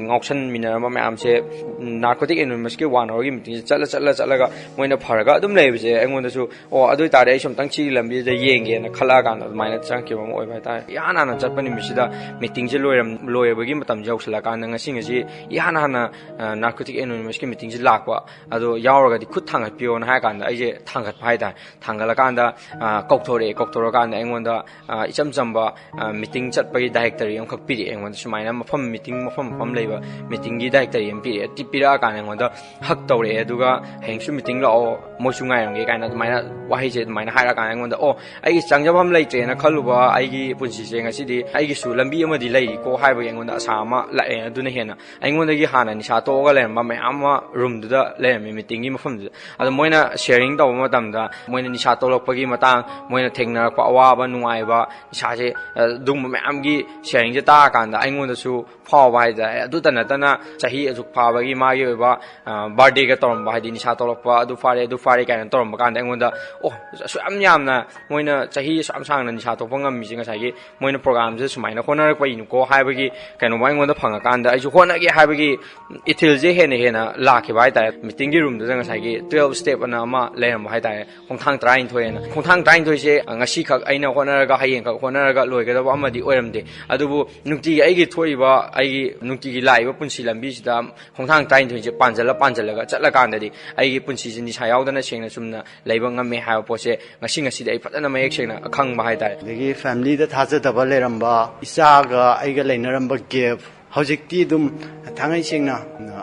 ꯉꯥꯎꯁꯟꯃꯤꯟꯅꯔꯝꯕ ꯃꯌꯥꯝꯁꯦ, ꯅꯥꯔꯀꯣꯇꯤꯛ ꯑꯦꯅꯣꯅꯤꯃꯁꯀꯤ ꯋꯥꯟ ꯑꯋꯥꯔꯒꯤ ꯃꯤꯇꯤꯡꯁꯦ ꯆꯠꯂ ꯆꯠꯂ ꯆꯠꯂꯒ ꯃꯣꯏꯅ ꯐꯔꯒ ꯑꯗꯨꯝ ꯂꯩꯕꯁꯦ ꯑꯩꯉꯣꯟꯗꯁꯨ, ꯑꯣ, ꯑꯗꯨ ꯑꯣꯏꯇꯥꯔꯗꯤ ꯑꯩꯁꯨ ꯑꯝꯇꯪ ꯁꯤꯒꯤ ꯂꯝꯕꯤꯁꯤꯗ ꯌꯦꯡꯒꯦꯅ ꯈꯜꯂꯛꯑꯀꯥꯟꯗ ꯑꯗꯨꯃꯥꯏꯅ ꯆꯪꯉꯛꯈꯤꯕ ꯑꯃ ꯑꯣꯏꯕ ꯍꯥꯏꯇꯥꯔꯦ꯫ ꯏꯍꯥꯟ ꯍꯥꯟꯅ ꯆꯠꯄ ꯅꯨꯃꯤꯠꯁꯤꯗ ꯃꯤꯇꯤꯡꯁꯦ ꯂꯣꯏꯔꯝ-, ꯂꯣꯏꯕꯒꯤ ꯃꯇꯝꯁꯦ ꯌꯧꯁꯤꯜꯂꯀꯥꯟꯗ ꯉꯁꯤ, ꯉꯁꯤ ꯏꯍꯥꯟ ꯍꯥꯟꯅ, ꯑ, ꯅꯥꯔꯀꯣꯇꯤꯛ ꯑꯦꯅꯣꯅꯤꯃꯁꯀꯤ ꯃꯤꯇꯤꯡꯁꯦ ꯂꯥꯛꯄ, ꯑꯗꯣ ꯌꯥꯎꯔꯒꯗꯤ ꯈꯨꯠ ꯊꯥꯡꯒꯠꯄꯤꯌꯣꯅ ꯍꯥꯏꯔ ꯀꯥꯟꯗ ꯑꯩꯁꯦ ꯊꯥꯡꯒꯠꯄ ꯍꯥꯏꯇꯥꯔꯦ꯫ ꯊꯥꯡꯒꯠꯂꯀꯥꯟꯗ, ꯑ, ꯀꯧꯊꯣꯔꯛꯑꯦ꯫ ꯀꯧꯊꯣꯔꯛꯑꯀꯥꯟꯗ ꯑꯩꯉꯣꯟꯗ, ꯑ, ꯏꯆꯝ ꯆꯝꯕ, ꯑ, ꯃꯤꯇꯤꯡ ꯆꯠꯄꯒꯤ ꯗꯥꯏꯔꯦꯛꯇꯔꯤ ꯑꯃꯈꯛ ꯄꯤꯔꯛꯑꯦ ꯑꯩꯉꯣꯟꯗ꯫ ꯁꯨꯃꯥꯏꯅ ꯃꯐꯝ, ꯃꯤꯇꯤꯡ ꯃꯐꯝ ꯃꯐꯝ ꯂꯩꯕ ꯃꯤꯇꯤꯡꯒꯤ ꯗꯥꯏꯔꯦꯛꯇꯔꯤ ꯑꯃ ꯄꯤꯔꯛꯑꯦ꯫ ꯇꯤ-, ꯄꯤꯔꯛꯑꯀꯥꯟꯗ ꯑꯩꯉꯣꯟꯗ ꯍꯛ ꯇꯧꯔꯛꯑꯦ, ꯑꯗꯨꯒ "ꯍꯌꯦꯡꯁꯨ ꯃꯤꯇꯤꯡ ꯂꯥꯛꯑꯣ, ꯃꯣꯏꯁꯨ ꯉꯥꯏꯔꯝꯒꯦ" ꯀꯥꯏꯅ ꯑꯗꯨꯃꯥꯏꯅ ꯋꯥꯍꯩꯁꯦ ꯑꯗꯨꯃꯥꯏꯅ ꯍꯥꯏꯔꯛꯑꯀꯥꯟꯗ ꯑꯩꯉꯣꯟꯗ, "ꯑꯣ, ꯑꯩꯒꯤ ꯆꯪꯖꯐꯝ ꯂꯩꯇ꯭ꯔꯦꯅ ꯈꯜꯂꯨꯕ ꯑꯩꯒꯤ ꯄꯨꯟꯁꯤꯁꯦ ꯉꯁꯤꯗꯤ ꯑꯩꯒꯤꯁꯨ ꯂꯝꯕꯤ ꯑꯃꯗꯤ ꯂꯩꯔꯤꯀꯣ" ꯍꯥꯏꯕꯒꯤ ꯑꯩꯉꯣꯟꯗ ꯑꯁꯥ ꯑꯃ ꯂꯥꯛꯑꯦ꯫ ꯑꯗꯨꯅ ꯍꯦꯟꯅ ꯑꯩꯉꯣꯟꯗꯒꯤ ꯍꯥꯟꯅ ꯅꯤꯁꯥ ꯇꯣꯛꯑꯒ ꯂꯩꯔꯝꯕ ꯃꯌꯥꯝ ꯑꯃ ꯔꯨꯝꯗꯨꯗ ꯂꯩꯔꯝꯃꯤ, ꯃꯤꯇꯤꯡꯒꯤ ꯃꯐꯝꯗꯨꯗ꯫ ꯑꯗꯣ ꯃꯣꯏꯅ ꯁꯤꯌꯔꯤꯡ ꯇꯧꯕ ꯃꯇꯝꯗ ꯃꯣꯏꯅ ꯅꯤꯁꯥ ꯇꯣꯛꯂꯛꯄꯒꯤ ꯃꯇꯥꯡ, ꯃꯣꯏꯅ ꯊꯦꯡꯅꯔꯛꯄ ꯑꯋꯥꯕ, ꯅꯨꯡꯉꯥꯏꯕ, ꯅꯤꯁꯥꯁꯦ, ꯑ, ꯑꯗꯨꯒꯨꯝꯕ ꯃꯌꯥꯝꯒꯤ ꯁꯤꯌꯔꯤꯡꯁꯦ ꯇꯥꯔꯀꯥꯟꯗ ꯑꯩꯉꯣꯟꯗꯁꯨ ꯐꯥꯎꯕ ꯍꯥꯏꯇꯥꯔꯦ꯫ ꯑꯗꯨꯇ ꯅꯠꯇꯅ ꯆꯍꯤ ꯑꯁꯨꯛ ꯐꯥꯕꯒꯤ ꯃꯥꯒꯤ ꯑꯣꯏꯕ, ꯑ, ꯕꯥꯔꯗꯦꯒ ꯇꯧꯔꯝꯕ, ꯍꯥꯏꯗꯤ ꯅꯤꯁꯥ ꯇꯣꯛꯂꯛꯄ, "ꯑꯗꯨ ꯐꯥꯔꯦ, ꯑꯗꯨ ꯐꯥꯔꯦ" ꯀꯥꯏꯅ ꯇꯧꯔꯝꯕ ꯀꯥꯟꯗ ꯑꯩꯉꯣꯟꯗ, "ꯑꯣ, ꯑꯁꯨꯛ ꯌꯥꯝ ꯌꯥꯝꯅ ꯃꯣꯏꯅ ꯆꯍꯤ ꯑꯁꯨꯛ ꯌꯥꯝ ꯁꯥꯡꯅ ꯅꯤꯁꯥ ꯇꯣꯛꯄ ꯉꯝꯃꯤꯁꯦ ꯉꯁꯥꯏꯒꯤ ꯃꯣꯏꯅ ꯄ꯭ꯔꯣꯒꯥꯝꯁꯦ ꯁꯨꯃꯥꯏꯅ ꯍꯣꯠꯅꯔꯛꯄꯩꯅꯤꯀꯣ" ꯍꯥꯏꯕꯒꯤ ꯀꯩꯅꯣꯝꯃ ꯑꯩꯉꯣꯟꯗ ꯐꯪꯉꯀꯥꯟꯗ ꯑꯩꯁꯨ ꯍꯣꯠꯅꯒꯦ ꯍꯥꯏꯕꯒꯤ ꯏꯊꯤꯜꯁꯦ ꯍꯦꯟꯅ ꯍꯦꯟꯅ ꯂꯥꯛꯈꯤꯕ ꯍꯥꯏꯇꯥꯔꯦ꯫ ꯃꯤꯇꯤꯡꯒꯤ ꯔꯨꯝꯗꯨꯗ ꯉꯁꯥꯏꯒꯤ ꯇꯨꯋꯦꯜꯐ ꯁ꯭ꯇꯦꯞ ꯑꯅ ꯑꯃ ꯂꯩꯔꯝꯕ ꯍꯥꯏꯇꯥꯔꯦ, ꯈꯣꯡꯊꯥꯡ ꯇꯔꯥꯅꯤꯊꯣꯏ ꯑꯅ꯫ ꯈꯣꯡꯊꯥꯡ ꯇꯔꯥꯅꯤꯊꯣꯏꯁꯦ ꯉꯁꯤꯈꯛ ꯑꯩꯅ ꯍꯣꯠꯅꯔꯒ ꯍꯌꯦꯡꯈꯛ ꯍꯣꯠꯅꯔꯒ ꯂꯣꯏꯒꯗꯕ ꯑꯃꯗꯤ ꯑꯣꯏꯔꯝꯗꯦ꯫ ꯑꯗꯨꯕꯨ ꯅꯨꯡꯇꯤꯒꯤ ꯑꯩꯒꯤ ꯊꯣꯛꯏꯕ, ꯑꯩꯒꯤ ꯅꯨꯡꯇꯤꯒꯤ ꯂꯥꯛꯏꯕ ꯄꯨꯟꯁꯤ ꯂꯝꯕꯤꯁꯤꯗ ꯈꯣꯡꯊꯥꯡ ꯇꯔꯥꯅꯤꯊꯣꯏꯁꯦ ꯄꯥꯟꯖꯜꯂ ꯄꯥꯟꯖꯜꯂꯒ ꯆꯠꯂꯀꯥꯟꯗꯗꯤ ꯑꯩꯒꯤ ꯄꯨꯟꯁꯤꯁꯦ ꯅꯤꯁꯥ ꯌꯥꯎꯗꯅ ꯁꯦꯡꯅ ꯆꯨꯝꯅ ꯂꯩꯕ ꯉꯝꯃꯦ ꯍꯥꯏꯕ ꯄꯣꯠꯁꯦ ꯉꯁꯤ, ꯉꯁꯤꯗꯤ ꯑꯩ ꯐꯖꯅ ꯃꯌꯦꯛ ꯁꯦꯡꯅ ꯈꯪꯕ ꯍꯥꯏꯇꯥꯔꯦ꯫ ꯑꯗꯒꯤ ꯐꯦꯃꯤꯂꯤꯗ ꯊꯥꯖꯗꯕ ꯂꯩꯔꯝꯕ, ꯏꯆꯥꯒ ꯑꯩꯒ ꯂꯩꯅꯔꯝꯕ ꯒꯦꯞ, ꯍꯧꯖꯤꯛꯇꯤ ꯑꯗꯨꯝ ꯊꯥꯡꯉꯩ ꯁꯦꯡꯅ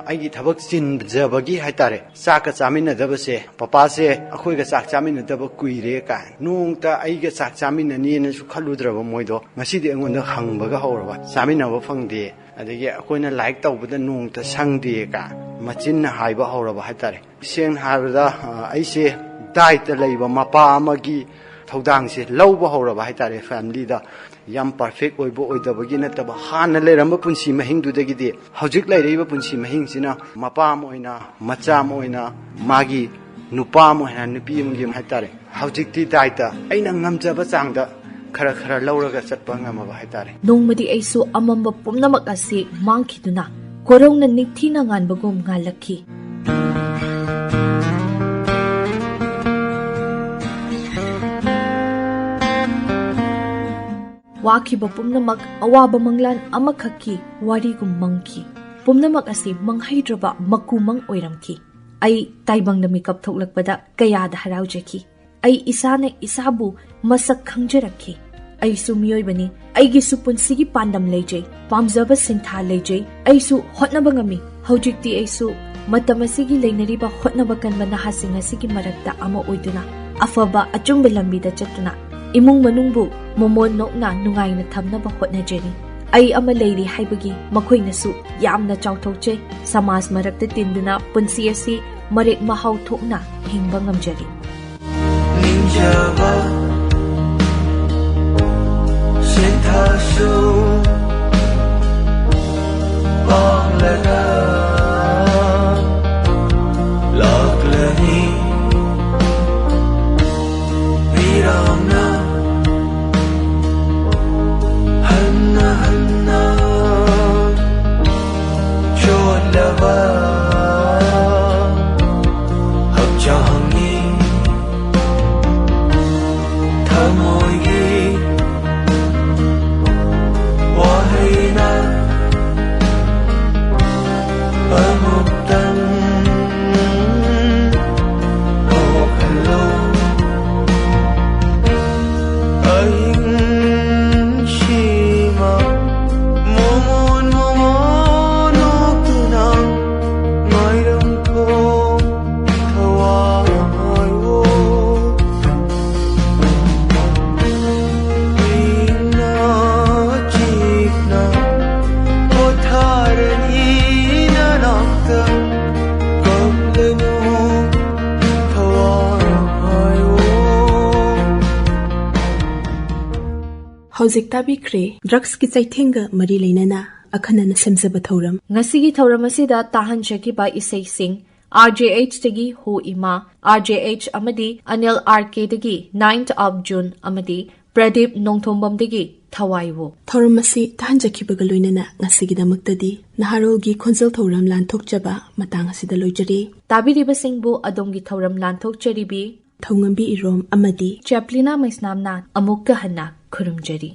ꯑꯩꯒꯤ ꯊꯕꯛ ꯆꯤꯟꯖꯕꯒꯤ ꯍꯥꯏꯇꯥꯔꯦ, ꯆꯥꯛꯀ ꯆꯥꯃꯤꯟꯅꯗꯕꯁꯦ, "ꯄꯄꯥꯁꯦ ꯑꯩꯈꯣꯏꯒ ꯆꯥꯛ ꯆꯥꯃꯤꯟꯅꯗꯕ ꯀꯨꯏꯔꯦ" ꯀꯥꯏꯅ, ꯅꯣꯡꯇ ꯑꯩꯒ ꯆꯥꯛ ꯆꯥꯃꯤꯟꯅꯅꯤꯅꯁꯨ ꯈꯜꯂꯨꯗ꯭ꯔꯕ ꯃꯣꯏꯗꯣ ꯉꯁꯤꯗꯤ ꯑꯩꯉꯣꯟꯗ ꯍꯪꯕꯒ ꯍꯧꯔꯕ, "ꯆꯥꯃꯤꯟꯅꯕ ꯐꯪꯗꯦ, ꯑꯗꯒꯤ ꯑꯩꯈꯣꯏꯅ ꯂꯥꯏꯔꯤꯛ ꯇꯧꯕꯗ ꯅꯣꯡꯇ ꯁꯪꯗꯦ" ꯀꯥꯏꯅ ꯃꯆꯤꯟꯅ ꯍꯥꯏꯕ ꯍꯧꯔꯕ ꯍꯥꯏꯇꯥꯔꯦ꯫ ꯁꯦꯡꯅ ꯍꯥꯏꯔꯕꯗ, ꯑ, ꯑꯩꯁꯦ ꯗꯥꯏꯇ ꯂꯩꯕ ꯃꯄꯥ ꯑꯃꯒꯤ ꯊꯧꯗꯥꯡꯁꯦ ꯂꯧꯕ ꯍꯧꯔꯕ ꯍꯥꯏꯇꯥꯔꯦ꯫ ꯐꯦꯃꯤꯂꯤꯗ ꯌꯥꯝ ꯄꯔꯐꯦꯛ ꯑꯣꯏꯕ ꯑꯣꯏꯗꯕꯒꯤ ꯅꯠꯇꯕ, ꯍꯥꯟꯅ ꯂꯩꯔꯝꯕ ꯄꯨꯟꯁꯤ ꯃꯍꯤꯡꯗꯨꯗꯒꯤꯗꯤ ꯍꯧꯖꯤꯛ ꯂꯩꯔꯛꯏꯕ ꯄꯨꯟꯁꯤ ꯃꯍꯤꯡꯁꯤꯅ ꯃꯄꯥ ꯑꯃ ꯑꯣꯏꯅ, ꯃꯆꯥ ꯑꯃ ꯑꯣꯏꯅ, ꯃꯥꯒꯤ ꯅꯨꯄꯥ ꯑꯃ ꯑꯣꯏꯅ, ꯅꯨꯄꯤ ꯑꯃꯒꯤ ꯍꯥꯏꯇꯥꯔꯦ, ꯍꯧꯖꯤꯛꯇꯤ ꯗꯥꯏꯇ ꯑꯩꯅ ꯉꯝꯖꯕ ꯆꯥꯡꯗ ꯈꯔ ꯈꯔ ꯂꯧꯔꯒ ꯆꯠꯄ ꯉꯝꯃꯕ ꯍꯥꯏꯇꯥꯔꯦ꯫ ꯅꯣꯡꯃꯗꯤ ꯑꯩꯁꯨ ꯑꯃꯝꯕ ꯄꯨꯝꯅꯃꯛ ꯑꯁꯤ ꯃꯥꯡꯈꯤꯗꯨꯅ ꯀꯣꯔꯧꯅ ꯅꯤꯡꯊꯤꯅ ꯉꯥꯟꯕꯒꯨꯝ ꯉꯥꯜꯂꯛꯈꯤ꯫ ꯋꯥꯈꯤꯕ ꯄꯨꯝꯅꯃꯛ ꯑꯋꯥꯕ ꯃꯪꯂꯥꯟ ꯑꯃꯈꯛꯀꯤ ꯋꯥꯔꯤꯒꯨꯝ ꯃꯪꯈꯤ꯫ ꯄꯨꯝꯅꯃꯛ ꯑꯁꯤ ꯃꯪꯍꯩꯗ꯭ꯔꯕ ꯃꯀꯨ ꯃꯪ ꯑꯣꯏꯔꯝꯈꯤ꯫ ꯑꯩ ꯇꯥꯏꯕꯪꯗ ꯃꯤꯀꯞ ꯊꯣꯛꯂꯛꯄꯗ ꯀꯌꯥꯗ ꯍꯔꯥꯎꯖꯈꯤ꯫ ꯑꯩ ꯏꯁꯥꯅ ꯏꯁꯥꯕꯨ ꯃꯁꯛ ꯈꯪꯖꯔꯛꯈꯤ꯫ ꯑꯩꯁꯨ ꯃꯤꯑꯣꯏꯕꯅꯤ꯫ ꯑꯩꯒꯤꯁꯨ ꯄꯨꯟꯁꯤꯒꯤ ꯄꯥꯟꯗꯝ ꯂꯩꯖꯩ, ꯄꯥꯝꯖꯕ ꯁꯤꯟꯊꯥ ꯂꯩꯖꯩ꯫ ꯑꯩꯁꯨ ꯍꯣꯠꯅꯕ ꯉꯝꯃꯤ꯫ ꯍꯧꯖꯤꯛꯇꯤ ꯑꯩꯁꯨ ꯃꯇꯝ ꯑꯁꯤꯒꯤ ꯂꯩꯅꯔꯤꯕ ꯍꯣꯠꯅꯕ ꯀꯟꯕ ꯅꯍꯥꯁꯤꯡ ꯑꯁꯤꯒꯤ ꯃꯔꯛꯇ ꯑꯃ ꯑꯣꯏꯗꯨꯅ ꯑꯐꯕ ꯑꯆꯨꯝꯕ ꯂꯝꯕꯤꯗ ꯆꯠꯇꯨꯅ ꯏꯃꯨꯡ ꯃꯅꯨꯡꯕꯨ ꯃꯃꯣꯟ ꯅꯣꯛꯅ ꯅꯨꯡꯉꯥꯏꯅ ꯊꯝꯅꯕ ꯍꯣꯠꯅꯖꯔꯤ꯫ ꯑꯩ ꯑꯃ ꯂꯩꯔꯤ ꯍꯥꯏꯕꯒꯤ ꯃꯈꯣꯏꯅꯁꯨ ꯌꯥꯝꯅ ꯆꯥꯎꯊꯣꯛꯆꯩ꯫ ꯁꯃꯥꯖ ꯃꯔꯛꯇ ꯇꯤꯟꯗꯨꯅ ꯄꯨꯟꯁꯤ ꯑꯁꯤ ꯃꯔꯦꯛ ꯃꯍꯥꯎ ꯊꯣꯛꯅ ꯍꯤꯡꯕ ꯉꯝꯖꯔꯤ꯫ ꯅꯤꯡꯖꯕ ꯁꯦꯟꯊꯥꯁꯨ ꯄꯥꯡꯂꯒ ꯂꯥꯛꯂꯅꯤ ꯄꯤꯔꯥꯡꯅ ꯍꯟꯅ ꯍꯟꯅ ꯆꯣꯠꯂꯕ ꯍꯛꯆꯥꯡꯅꯤ ꯊꯃꯣꯏꯒꯤ ꯋꯥꯍꯩꯅ ꯑꯃꯨꯛꯇꯪ ꯄꯣꯛꯍꯜꯂꯣ ꯑꯍꯤꯡꯁꯤꯃ ꯃꯣꯃꯣꯟ ꯃꯣꯃꯣꯟ ꯅꯣꯛꯇꯨꯅ ꯉꯥꯏꯔꯝꯈꯣ ꯊꯋꯥꯏꯋꯣ ꯏꯪꯅ ꯆꯤꯛꯅ ꯄꯣꯊꯥꯔꯅꯤ ꯅꯅꯥꯛꯇ ꯀꯞꯂꯅꯨ ꯊꯋꯥꯏꯋꯣ ꯍꯧꯖꯤꯛ ꯇꯥꯕꯤꯈ꯭ꯔꯦ ꯗ꯭ꯔꯛꯁꯀꯤ ꯆꯩꯊꯦꯡꯒ ꯃꯔꯤ ꯂꯩꯅꯅ ꯑꯈꯟꯅꯅ ꯁꯦꯝꯖꯕ ꯊꯧꯔꯝ꯫ ꯉꯁꯤꯒꯤ ꯊꯧꯔꯝ ꯑꯁꯤꯗ ꯇꯥꯍꯟꯖꯈꯤꯕ ꯏꯁꯩꯁꯤꯡ RJHꯇꯒꯤ ꯍꯣ ꯏꯃꯥ, RJH ꯑꯃꯗꯤ ꯑꯅꯤꯜ RKꯗꯒꯤ Ninth of June ꯑꯃꯗꯤ ꯄ꯭ꯔꯗꯤꯞ ꯅꯣꯡꯊꯣꯝꯕꯝꯗꯒꯤ ꯊꯋꯥꯏꯋꯣ꯫ ꯊꯧꯔꯝ ꯑꯁꯤ ꯇꯥꯍꯟꯖꯈꯤꯕꯒ ꯂꯣꯏꯅꯅ ꯉꯁꯤꯒꯤꯗꯃꯛꯇꯗꯤ ꯅꯍꯥꯔꯣꯜꯒꯤ ꯈꯣꯟꯖꯦꯜ ꯊꯧꯔꯝ ꯂꯥꯟꯊꯣꯛꯆꯕ ꯃꯇꯥꯡ ꯑꯁꯤꯗ ꯂꯣꯏꯖꯔꯦ꯫ ꯇꯥꯕꯤꯔꯤꯕꯁꯤꯡꯕꯨ ꯑꯗꯣꯝꯒꯤ ꯊꯧꯔꯝ ꯂꯥꯟꯊꯣꯛꯆꯔꯤꯕꯤ ꯊꯧꯉꯝꯕꯤ ꯏꯔꯣꯝ ꯑꯃꯗꯤ ꯆꯦꯄ꯭ꯂꯤꯅꯥ ꯃꯩꯁꯅꯥꯝꯅ ꯑꯃꯨꯛꯀ ꯍꯟꯅ ꯈꯨꯔꯨꯝꯖꯔꯤ꯫